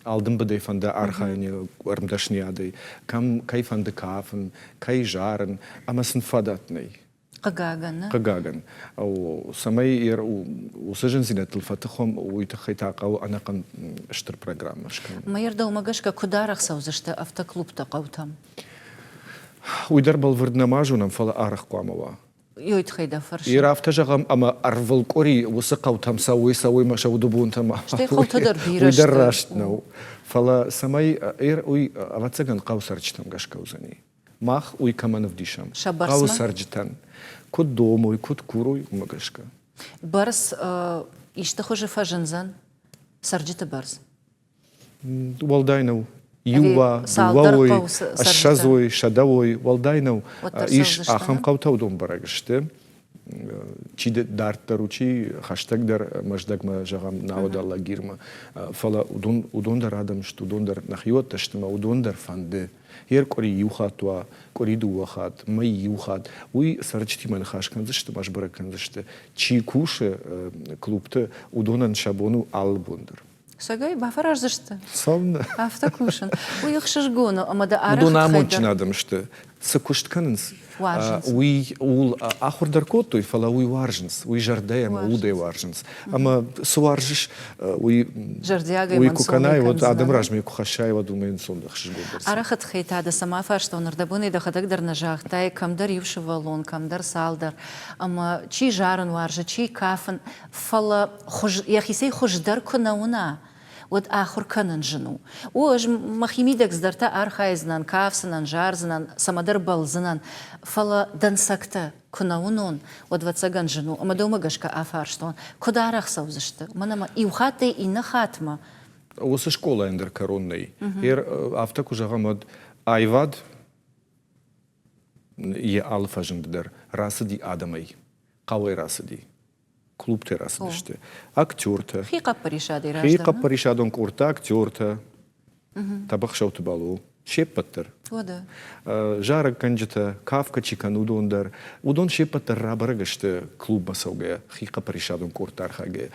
алдымбыдӕй фӕнды архайын ӕрмдӕсныйадӕй, кӕм кӕй фӕнды кафын, кӕй зарын, ӕмӕ сын фадат нӕй. Хъыгагӕн. Хъыгагӕн. Цӕмӕй уыцы зындзинӕдтыл фӕтых уӕм, уый тыххӕй та хъӕуы ӕнӕхъӕн стыр программӕ скӕнын. Мӕ дӕумӕ гӕсгӕ куыд арӕх цӕудзысты автоклубтӕ хъӕутӕм? Уый дӕр бӕлвырд нӕма зонӕм, фӕлӕ арӕх хъуамӕ уа. Ёй тыххӕй дӕ фӕрсын. Ир афтӕ зӕгъӕм, ӕмӕ ӕрвылкъуыри уыцы хъӕутӕм цӕуой, цӕуой мӕ сӕ уды бонтӕм. Стӕй хъӕутӕ дӕр бирӕ Уый дӕр раст нӕу. Фӕлӕ цӕмӕй уый, ӕвӕццӕгӕн, хъӕу цӕрджытӕм гӕсгӕ уыдзӕни. Мах уый кӕмӕн ӕвдисӕм? Хъӕуы цӕрджытӕн. Куыд домой, куыд курой, уымӕ гӕсгӕ. Бӕрц исты хуызы фӕзындзӕн? Цӕрджыты бӕрц? Уӕлдай нӕу. Иу уа, дыууӕ уой, ссӕдз уой, 100 уой, уӕлдай нӕу. Ис ахӕм хъӕутӕ, уыдон бӕрӕг сты. Чи дарддӕр у, чи хӕстӕгдӕр Мӕздӕгмӕ, зӕгъӕм, науӕд Алагирмӕ. Фӕлӕ уыдон, уыдон дӕр адӕм сты, уыдон дӕр нӕхиуӕттӕ сты ӕмӕ уыдон дӕр фӕнды. Йе ркъуыри иу хатт уа, къуыри дыууӕ хатт, мӕй иу хатт, уый цӕрджытимӕ ныхас кӕндзысты ӕмӕ сбӕрӕг кӕндзысты. Чи кусы клубты, уыдонӕн сӕ бон у алы бон дӕр. Сӕгӕй бафӕраздзысты? Цӕуылнӕ? Афтӕ кусын. Уый ӕхсызгон у, ӕмӕ дӕ арӕх Уыдон амондджын адӕм сты. Цы куыст кӕнынц, уый ууыл ахуыр дӕр кодтой, фӕлӕ уый уарзынц, уый зӕрдӕйӕ ӕмӕ удӕй уарзынц. Ӕмӕ цы уарзыс, уый уый куы кӕнай, уӕд адӕмы размӕ куы хӕссай, уӕд уымӕй ӕнцон ӕхсызгондӕр. Арӕх тыххӕй та дӕ цӕмӕ фарстон, ӕрдӕбонӕй дӕхӕдӕг дӕр нӕ загътай, кӕмдӕр иу сывӕллон, кӕмдӕр цалдӕр. Ӕмӕ чи зарын уарзы, чи кафын, фӕлӕ хуыз, йӕхицӕй хуыздӕр куы нӕ уына, уӕд ахуыр кӕнын зын у. О, ӕз мӕхимидӕг цыдӕртӕ архайдзынӕн, кафдзынӕн, зардзынӕн, цӕмӕдӕр бӕлдзынӕн, фӕлӕ дӕнцӕгтӕ куы нӕ уынон, уӕд, ӕвӕццӕгӕн, зын у. Ӕмӕ дӕумӕ гӕсгӕ афарстон, куыд арӕх цӕудзысты? Мӕн ӕмӕ иу хаттӕй иннӕ хатмӕ. Уыцы скъолайӕн дӕр кӕрон нӕй. Афтӕ куы зӕгъӕм, уӕд аивад йӕ алы фӕзынд дӕр рацыди адӕмӕй, хъӕуӕй рацыди. Клубтӕ рацыдысты. Актертӕ. Хихъӕппӕрисадӕй раздӕр. Хихъӕппӕрисадон къордтӕ, актертӕ. Тӕбӕхсӕуты Балу. Се ппӕт дӕр. Уӕдӕ. Зарӕггӕнджытӕ, кафгӕ чи кӕны, уыдон дӕр. Уыдон се ппӕт дӕр рабӕрӕг сты клубмӕ цӕугӕйӕ, хихъӕппӕрисадон къордты архайгӕйӕ.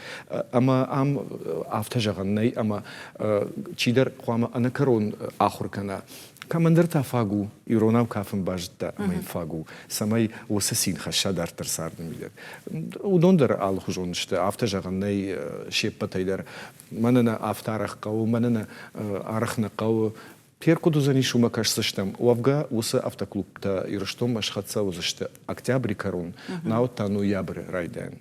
Ӕмӕ ам афтӕ зӕгъӕн нӕй, ӕмӕ чидӕр хъуамӕ ӕнӕкӕрон ахуыр кӕна. Кӕмӕндӕр та фаг у, иронау кафын базыдта ӕмӕ йын фаг у, цӕмӕй уыцы цин хӕсса дарддӕр царды мидӕг. Уыдон дӕр алыхуызон сты, афтӕ зӕгъӕн нӕй се ппӕтӕй дӕр. Мӕнӕ нӕ афтӕ арӕх хъӕуы, мӕнӕ нӕ арӕх нӕ хъӕуы. Пер куыд уыдзӕнис, уымӕ кӕсдзыстӕм. Уӕвгӕ, уыцы автоклубтӕ Ирыстонмӕ схӕццӕ уыдзысты октябры кӕрон, науӕд та ноябры райдайӕн.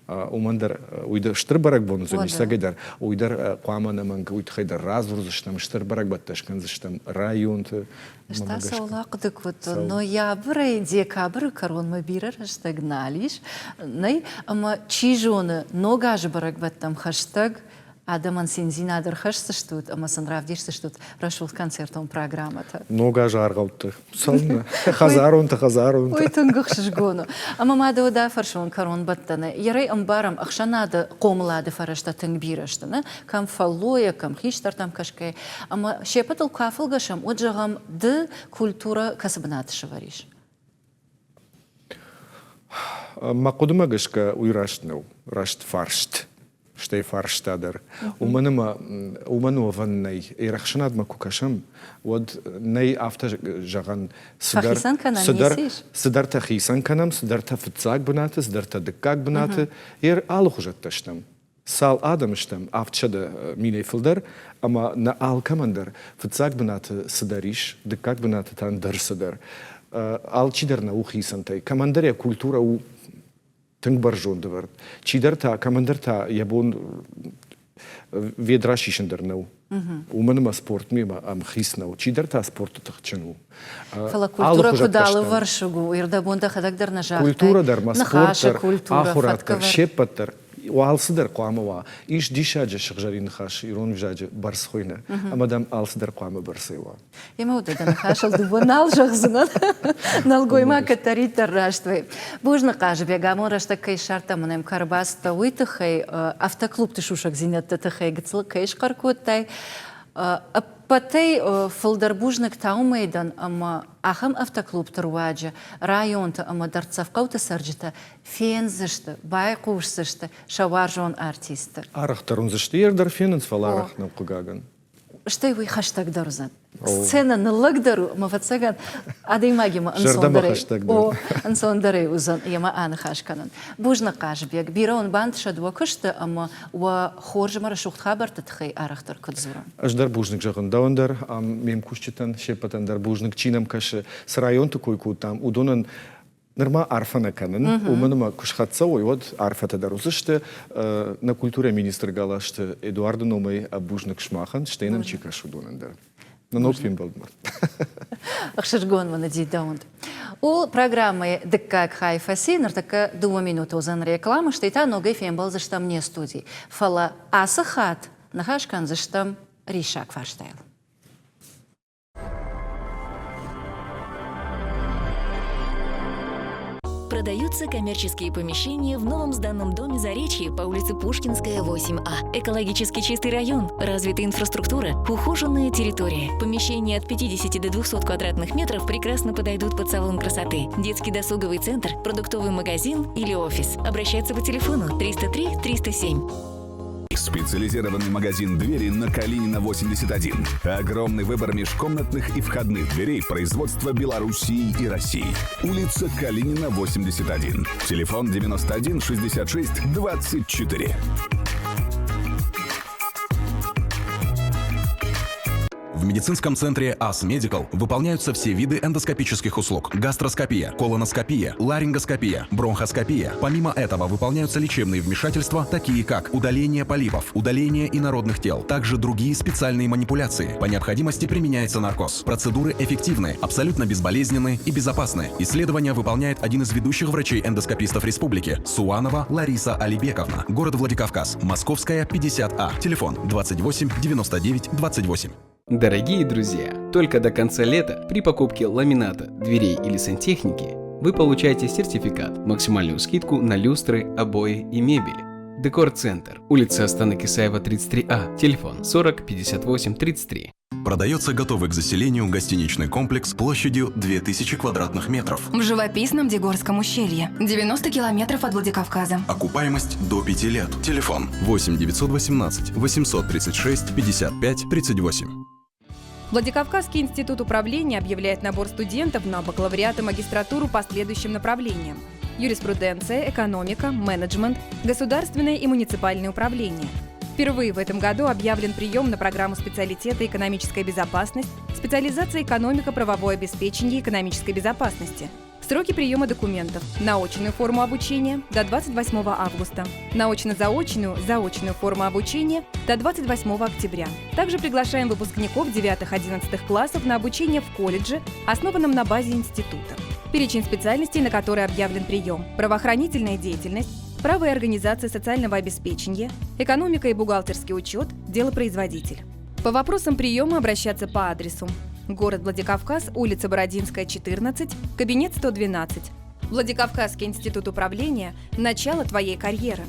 Уымӕн дӕр уый дӕр стыр бӕрӕгбон уыдзӕнис, цӕгӕй дӕр. Уый дӕр хъуамӕ ӕнӕмӕнг уый тыххӕй дӕр радзурдзыстӕм, стыр бӕрӕгбӕттӕ скӕндзыстӕм районты. Ӕз та цӕуыл ахъуыды кодтон, ноябрӕй декабры кӕронмӕ бирӕ рӕстӕг нал ис, нӕй, ӕмӕ чи зоны, ног азы бӕрӕгбӕттӕм хӕстӕг адӕмӕн циндзинад ӕрхӕсдзыстут ӕмӕ сын равдисдзыстут рӕсугъд концертон программӕтӕ. Ног азы аргъӕутты. Цӕуылнӕ? Хӕдзаронты, хӕдзаронты. Уый тынг ӕхсызгон у. Ӕмӕ ма дӕ уӕдӕ афӕрсон кӕронбӕттӕны. Ерӕй ӕмбарӕм, ӕхсӕнады хъомылады фӕрӕзтӕ тынг бирӕ сты, нӕ? Кӕм фӕллойӕ, кӕм хистӕртӕм кӕсгӕйӕ. Ӕмӕ се ппӕтыл куы афӕлгӕсӕм, уӕд зӕгъӕм, ды культурӕ кӕцы бынаты сӕвӕрис? Мӕ хъуыдымӕ гӕсгӕ уый раст нӕу, раст фарст, стӕй фарста дӕр. Уымӕн ӕмӕ уымӕн уӕвӕн нӕй. Ӕрӕхсӕнадмӕ куы кӕсӕм, уӕд нӕй афтӕ зӕгъӕн, цыдӕр, цыдӕр, цыдӕртӕ хицӕн кӕнӕм, цыдӕртӕ фыццаг бынаты, цыдӕртӕ дыккаг бынаты. Ер алыхуызӕттӕ стӕм. Цал адӕм стӕм, 700 минӕй фылдӕр, ӕмӕ нӕ алкӕмӕн дӕр фыццаг бынаты цыдӕр ис, дыккаг бынаты та ӕндӕр цыдӕр. Алчидӕр нӕ у хицӕнтӕй. Кӕмӕндӕр йӕ культурӕ у тынг бӕрзонд ӕвӕрд, чидӕр та, кӕмӕндӕр та йӕ бон ведра сисын дӕр нӕу. Уымӕн ӕмӕ спортмӕ ӕмхиц нӕу. Чидӕр та спорты тыхджын у. Фӕлӕ культурӕ куыд алывӕрсыг у, ӕрдӕбон дӕхӕдӕг дӕр нӕ загътай. Культурӕ дӕр ма спорт дӕр, ахуырад дӕр, се ппӕт дӕр алцыдӕр хъуамӕ уа. Ис диссаджы сыгъзӕрин ныхас ирон ӕвзаджы бӕрц хуыйны, ӕмӕ дӕм алцыдӕр хъуамӕ бӕрцӕй уа. Емӕ уыд дӕ ныхасыл дыууӕ нал зӕгъдзынӕн. Нӕлгоймаг кӕддӕриддӕр раст вӕййы. Бузныг, Хъазыбег, абон рӕстӕг кӕй ссардтам ӕмӕ нӕм кӕй ӕрбацыдтӕ, уый тыххӕй, автоклубты сусӕгдзинӕдты тыххӕй гыццыл кӕй схъӕр кодтай. Ӕппӕтӕй фылдӕр бузныг та уымӕй дӕн, ӕмӕ ахӕм автоклубты руаджы районты ӕмӕ дӕрддзӕф хъӕуты цӕрджытӕ фендзысты, байхъусдзысты сӕ уарзон артистты. Арӕхдӕр уындзысты, йе дӕр фенынц, фӕлӕ арӕх нӕу, хъыгагӕн. Стӕй уый хӕстӕгдӕр уыдзӕн. Сценӕ ныллӕгдӕр у, ӕмӕ ӕвӕццӕгӕн, адӕймагимӕ ӕнцондӕрӕй, о, ӕнцондӕрӕй уыдзӕн йемӕ аныхас кӕнын. Бузныг, Хъазыбег, бирӕ уын бантысӕд уӕ куысты ӕмӕ уӕ хорз ӕмӕ рӕсугъд хабӕртты тыххӕй арӕхдӕр куыд дзурӕм. Ӕз дӕр бузныг зӕгъын дӕуӕн дӕр, ам ме мкусджытӕн се ппӕтӕн дӕр бузныг, чи нӕм кӕсы, цы районты кой кодтам, уыдонӕн Нырма арфӕ нӕ кӕнын, уымӕн ӕмӕ куы схӕццӕ уой, уӕд арфӕтӕ дӕр уыдзысты. Нӕ культурӕйы министр Галазты Эдуарды номӕй бузныг сымахӕн, стӕй нӕм чи кӕсы, уыдонӕн дӕр. Нӕ ног фембӕлдмӕ. Ӕхсызгон мын уыди дӕ уынд. У программӕйы дыккаг хай фӕци, ныртӕккӕ дыууӕ минуты уыдзӕн рекламӕ, стӕй та ногӕй фембӕлдзыстӕм не студийы. Фӕлӕ ацы хатт ныхас кӕндзыстӕм риссаг фарстайыл. Продаются коммерческие помещения в новом сданном доме Заречье по улице Пушкинская, 8А. Экологически чистый район, развитая инфраструктура, ухоженная территория. Помещения от 50 до 200 квадратных метров прекрасно подойдут под салон красоты, детский досуговый центр, продуктовый магазин или офис. Обращаться по телефону 303 307. Специализированный магазин «Двери» на Калинина, 81. Огромный выбор межкомнатных и входных дверей производства Белоруссии и России. Улица Калинина, 81. Телефон 91 66 24. В медицинском центре АС Медикал выполняются все виды эндоскопических услуг. Гастроскопия, колоноскопия, ларингоскопия, бронхоскопия. Помимо этого выполняются лечебные вмешательства, такие как удаление полипов, удаление инородных тел, также другие специальные манипуляции. По необходимости применяется наркоз. Процедуры эффективны, абсолютно безболезненны и безопасны. Исследования выполняет один из ведущих врачей-эндоскопистов республики Суанова Лариса Алибековна. Город Владикавказ, Московская, 50А. Телефон 28 99 28. Дорогие друзья, только до конца лета при покупке ламината, дверей или сантехники вы получаете сертификат, максимальную скидку на люстры, обои и мебель. Декор-центр, улица Астаны Кисаева, 33А, телефон 40 58 33. Продается готовый к заселению гостиничный комплекс площадью 2000 квадратных метров. В живописном Дегорском ущелье, 90 километров от Владикавказа. Окупаемость до 5 лет. Телефон 8 918 836 55 38. Владикавказский институт управления объявляет набор студентов на бакалавриат и магистратуру по следующим направлениям. Юриспруденция, экономика, менеджмент, государственное и муниципальное управление. Впервые в этом году объявлен прием на программу специалитета «Экономическая безопасность», специализация «Экономика, правовое обеспечение экономической безопасности». Сроки приема документов. На очную форму обучения до 28 августа. На очно-заочную, заочную форму обучения до 28 октября. Также приглашаем выпускников 9-11 классов на обучение в колледже, основанном на базе института. Перечень специальностей, на которые объявлен прием. Правоохранительная деятельность, право и организация социального обеспечения, экономика и бухгалтерский учет, делопроизводитель. По вопросам приема обращаться по адресу Город Владикавказ, улица Бородинская, 14, кабинет 112. Владикавказский институт управления – начало твоей карьеры.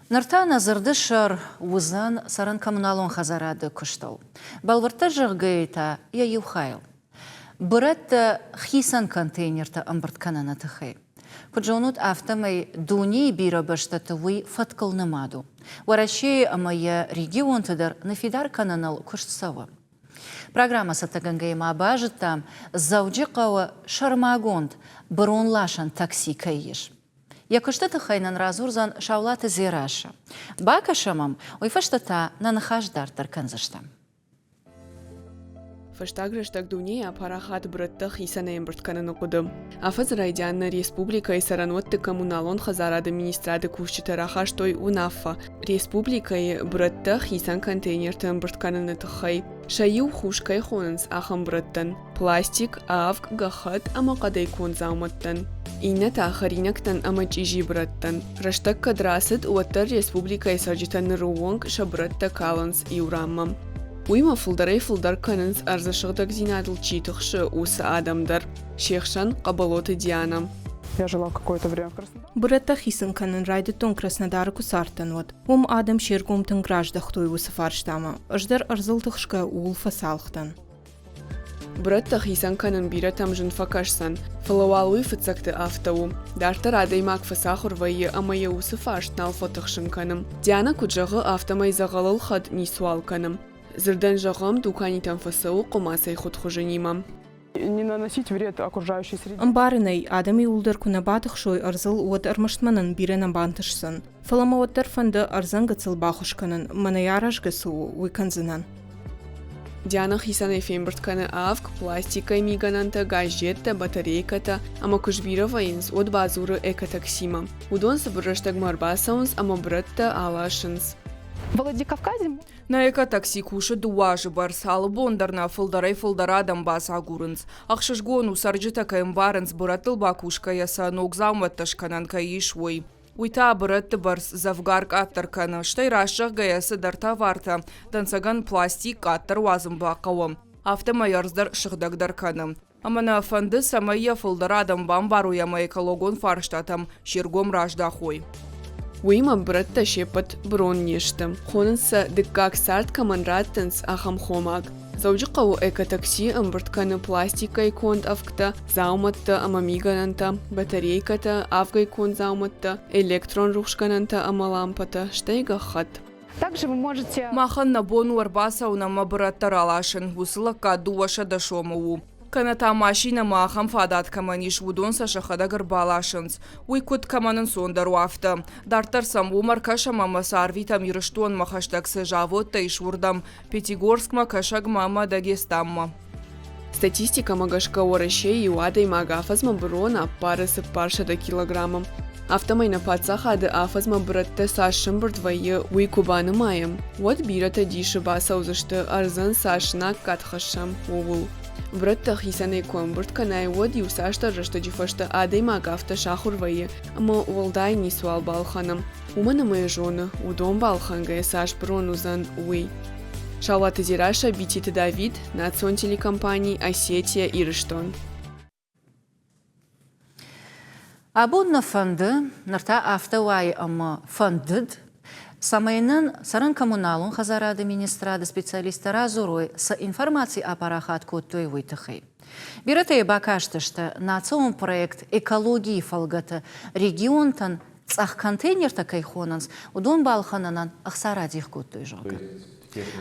Ныр та нӕ дзырды сӕр уыдзӕн цӕрӕн-коммуналон хӕдзарады куыстыл. Бӕлвырддӕр зӕгъгӕйӕ та йӕ иу хайыл. Бырӕттӕ хицӕн контейнертӕ ӕмбырд кӕныны тыххӕй. Куыд зонут, афтӕмӕй дунейы бирӕ бӕстӕты уый фӕткыл нымад у. Уӕрӕсейы ӕмӕ йӕ регионты дӕр ныффидар кӕныныл куыст цӕуы. Программӕ цӕттӕгӕнгӕйӕ ма базыдтам, Дзӕуджыхъӕуы сӕрмагонд быронласӕн такси кӕй ис. Йӕ куысты тыххӕй нын радзурдзӕн Саулаты Дзерассӕ. Бакӕсӕм ӕм, уый фӕстӕ та нӕ ныхас дарддӕр кӕндзыстӕм. Фӕстаг рӕстӕг дунейы апарахат бырӕттӕ хицӕнӕй ӕмбырд кӕныны хъуыды. Афӕдзы райдиан нӕ республикӕйы цӕрӕнуӕтты коммуналон хӕдзарады министрады кусджытӕ рахастой уынаффӕ республикӕйы бырӕттӕ хицӕн контейнерты ӕмбырд кӕныны тыххӕй. Сӕ иу хус кӕй хонынц, ахӕм бырӕттӕн. Пластик, авг, гӕххӕтт ӕмӕ хъӕдӕй конд дзаумӕттӕн. Иннӕтӕ хӕринӕгтӕн ӕмӕ чъизи бырӕттӕн. Рӕстӕг кӕд рацыд, уӕддӕр республикӕйы цӕрджытӕ ныры онг сӕ бырӕттӕ калынц иу ранмӕ. Уыимӕ фылдӕрӕй-фылдӕр кӕнынц ӕрдзы сыгъдӕгдзинадыл чи тыхсы, уыцы адӕм дӕр. Се хсӕн Хъӕбӕлоты Дианӕ. Я жила какое-то время в Краснодаре. Бырӕттӕ хицӕн кӕнын райдыдтон Краснодары куы цардтӕн, уӕд. Уым адӕм се ргом тынг раздӕхтой уыцы фарстамӕ. Ӕз дӕр ӕрдзыл тыхсгӕ ууыл фӕцалх дӕн. Бырӕттӕ хицӕн кӕнын бирӕтӕм зын фӕкӕсдзӕн, фӕлӕ уал уый фыццӕгты афтӕ у. Дарддӕр адӕймаг фӕцахуыр вӕййы ӕмӕ йӕ уыцы фарст нал фӕтыхсын кӕны. Дианӕ куыд зӕгъы, афтӕмӕй дзӕгъӕлыл хӕд ницуал кӕны. Дзырдӕн зӕгъӕм, дуканитӕм фӕцӕуы хъуымацӕй хуыд хуызынимӕ. Не наносить вред окружающей среде. Ӕмбарын ӕй, адӕм иууылдӕр куы нӕ батыхсой ӕрдзыл, уӕд ӕрмӕст мӕнӕн бирӕ нӕ бантысдзӕн. Фӕлӕ мӕ уӕддӕр фӕнды ӕрдзӕн гыццыл баххуыс кӕнын, мӕнӕй аразгӕ цы у, уый кӕндзынӕн. Диана хицӕнӕй фембырд кӕны авг, пластикӕй мигӕнӕнтӕ, газеттӕ, батарейкӕтӕ ӕмӕ куы сбирӕ вӕййынц, уӕд бадзуры экотаксимӕ. Уыдон цыбыр рӕстӕгмӕ ӕрбацӕуынц ӕмӕ бырӕттӕ аласынц. Владикавказе Нӕ экотакси кусы дыууӕ азы бӕрц. Алы бон дӕр нӕ фылдӕрӕй-фылдӕр адӕм бацагурынц. Ӕхсызгон у, цӕрджытӕ кӕй ӕмбарынц, бырӕттыл бакусгӕйӕ сӕ ног дзаумӕттӕ скӕнӕн кӕй ис, уый. Уый та бырӕтты бӕрц дзӕвгар къаддӕр кӕны, стӕй раст зӕгъгӕйӕ цыдӕр товартӕ, дӕнцӕгӕн пластик къаддӕр уадзын бахъӕуы. Афтӕмӕй ӕрдз дӕр сыгъдӕгдӕр кӕны. Ӕмӕ нӕ фӕнды, цӕмӕй йӕ фылдӕр адӕм бамбарой ӕмӕ экологон фарстатӕм се ргом раздахой. Уыимӕ бырӕттӕ се ппӕт бырон не сты. Хонынц сӕ, дыккаг цард кӕмӕн раттынц, ахӕм хомаг. Дзӕуджыхъӕуы экотакси ӕмбырд кӕны пластикӕй конд ӕвгтӕ, дзаумӕттӕ ӕмӕ мигӕнӕнтӕ, батарейкӕтӕ, авгӕй конд дзаумӕттӕ, электрон рухсгӕнӕнтӕ ӕмӕ лампӕтӕ, стӕй гӕххӕтт. Также вы можете... Махӕн нӕ бон у ӕрбацӕуын ӕмӕ бырӕттӕ раласын. Уыцы лӕггад 200 сомы у. Кӕнӕ та машинӕмӕ ахӕм фадат кӕмӕн ис, уыдон сӕ сӕхӕдӕг ӕрбаласынц. Уый куыд кӕмӕн ӕнцондӕр у, афтӕ. Дарддӕр сӕм уым ӕркӕсӕм ӕмӕ сӕ арвитӕм Ирыстонмӕ хӕстӕг цы заводтӕ ис, уырдӕм, Пятигорскмӕ, Кӕсӕгмӕ ӕмӕ Дагестанмӕ. Статистикӕмӕ гӕсгӕ Уӕрӕсейы иу адӕймаг афӕдзмӕ бырон ӕппары 400 килограммы. Афтӕмӕй нӕ паддзахады афӕдзмӕ бырӕттӕ цас сӕмбырд вӕййы, уый куы банымайӕм, уӕд бирӕтӕ дисы бацӕудзысты, ӕрдзӕн цас знаггад хӕссӕм, ууыл. Бырӕттӕ хицӕнӕй куы ӕмбырд кӕнай, уӕд иуцасдӕр рӕстӕджы фӕстӕ адӕймаг афтӕ сахуыр вӕййы, ӕмӕ уӕлдай ницуал балхӕны. Уымӕн ӕмӕ йӕ зоны, уыдон балхӕнгӕйӕ цас бырон уыдзӕн, уый. Саулаты Дзерассӕ, Битеты Давид, национ телекомпани «Осетия Ирыстон». Абон нӕ фӕнды, ныр та афтӕ уайы ӕмӕ фӕндыд, цӕмӕй нын цӕрӕн-коммуналон хӕдзарады министрады специалисттӕ радзурой, цы информаци апарахат кодтой, уый тыххӕй. Бирӕтӕ йӕ бакастысты национ проект «Экологийы» фӕлгӕты регионтӕн цъӕх контейнертӕ кӕй хонынц, уыдон балхӕнынӕн ӕхца радих кодтой, зӕгъгӕ.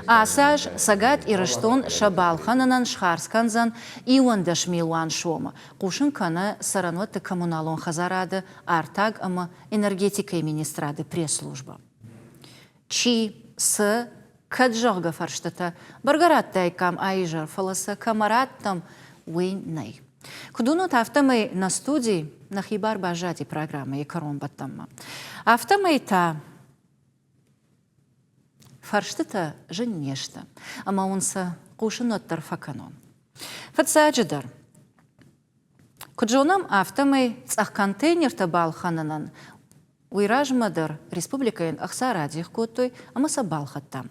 Ацы аз Цӕгат Ирыстон сӕ балхӕнынӕн схардз кӕндзӕн 11 милуан сомы, хъусын кӕны цӕрӕнуӕтты коммуналон хӕдзарады, артаг ӕмӕ энергетикӕйы министрады пресс-службӕ. Чи, цы, кӕд зӕгъгӕ фӕрстытӕ бӕргӕ радтаиккам а изӕр, фӕлӕ сӕ кӕмӕ радтӕм, уый нӕй. Куыд уынут, афтӕмӕй нӕ студи нӕхи бар баззади программӕйы кӕронбӕттӕнмӕ. Афтӕмӕй та фӕрстытӕ зын не сты, ӕмӕ уын сӕ хъусын уӕддӕр фӕкӕнон. Фыццаджыдӕр, куыд зонӕм, афтӕмӕй цъӕх контейнертӕ балхӕнынӕн Уый размӕ дӕр республикӕйӕн ӕхца радих кодтой ӕмӕ сӕ балхӕдтам.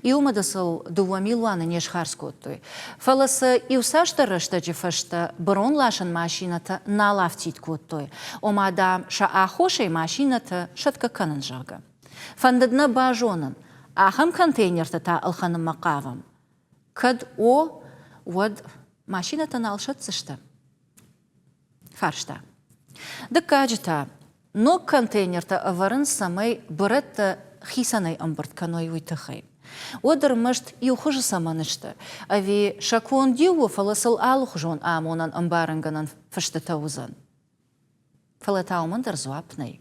Иумӕ дӕр сыл дыууӕ милуаны не схардз кодтой. Фӕлӕ сӕ иуцасдӕр рӕстӕджы фӕстӕ быронласӕн машинӕтӕ нал афтид кодтой, ома, дам, сӕ аххосӕй машинӕтӕ сӕтгӕ кӕнын, зӕгъгӕ. Фӕндыд нӕ базонын, ахӕм контейнертӕ та ӕлхӕнынмӕ хъавӕм. Кӕд о, уӕд машинӕтӕ нал сӕтдзысты? Фарста. Дыккаджы та, ног контейнертӕ ӕвӕрынц, цӕмӕй бырӕттӕ хицӕнӕй ӕмбырд кӕной, уый тыххӕй. Уӕд ӕрмӕст иу хуызы цӕмӕн сты? Ӕви сӕ конд иу у, фӕлӕ сыл алыхуызон амонӕн ӕмбарынгӕнӕн фыстытӕ уыдзӕн? Фӕлӕ та уымӕн дӕр дзуапп нӕй.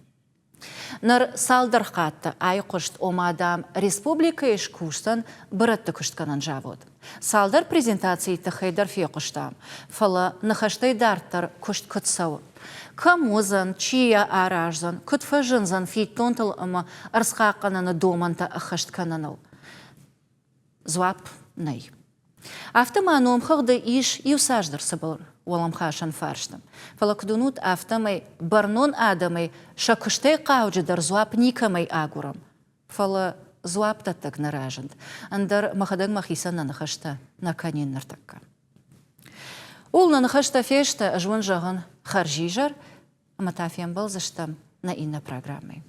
Ныр цалдӕр хатты айхъуыст, ома, дам, республикӕйы скусдзӕн бырӕтты куыстгӕнӕн завод. Цалдӕр презентацийы тыххӕй дӕр фехъуыстам, фӕлӕ ныхӕстӕй дарддӕр куыст куыд цӕуы? Кӕм уыдзӕн, чи йӕ араздзӕн, куыд фӕзындзӕн фиддонтыл ӕмӕ ӕрдзхъахъхъӕныны домӕнтӕ ӕххӕст кӕныныл? Дзуапп нӕй. Афтӕ ма номхыгъды ис иуцасдӕр цыбыр уӕлӕмхасӕн фарсты. Фӕлӕ куыд уынут, афтӕмӕй бӕрнон адӕмӕй сӕ куыстӕй хъауджыдӕр дзуапп никӕмӕй агурӕм. Фӕлӕ дзуапдӕттӕг нӕ разынд. Ӕндӕр мӕхӕдӕг мӕхицӕн нӕ ныхӕстӕ нӕ кӕнин ныртӕккӕ. Ууыл нӕ ныхӕстӕ фесты, ӕз уын зӕгъын хӕрзизӕр ӕмӕ та фембӕлдзыстӕм нӕ иннӕ программӕйы.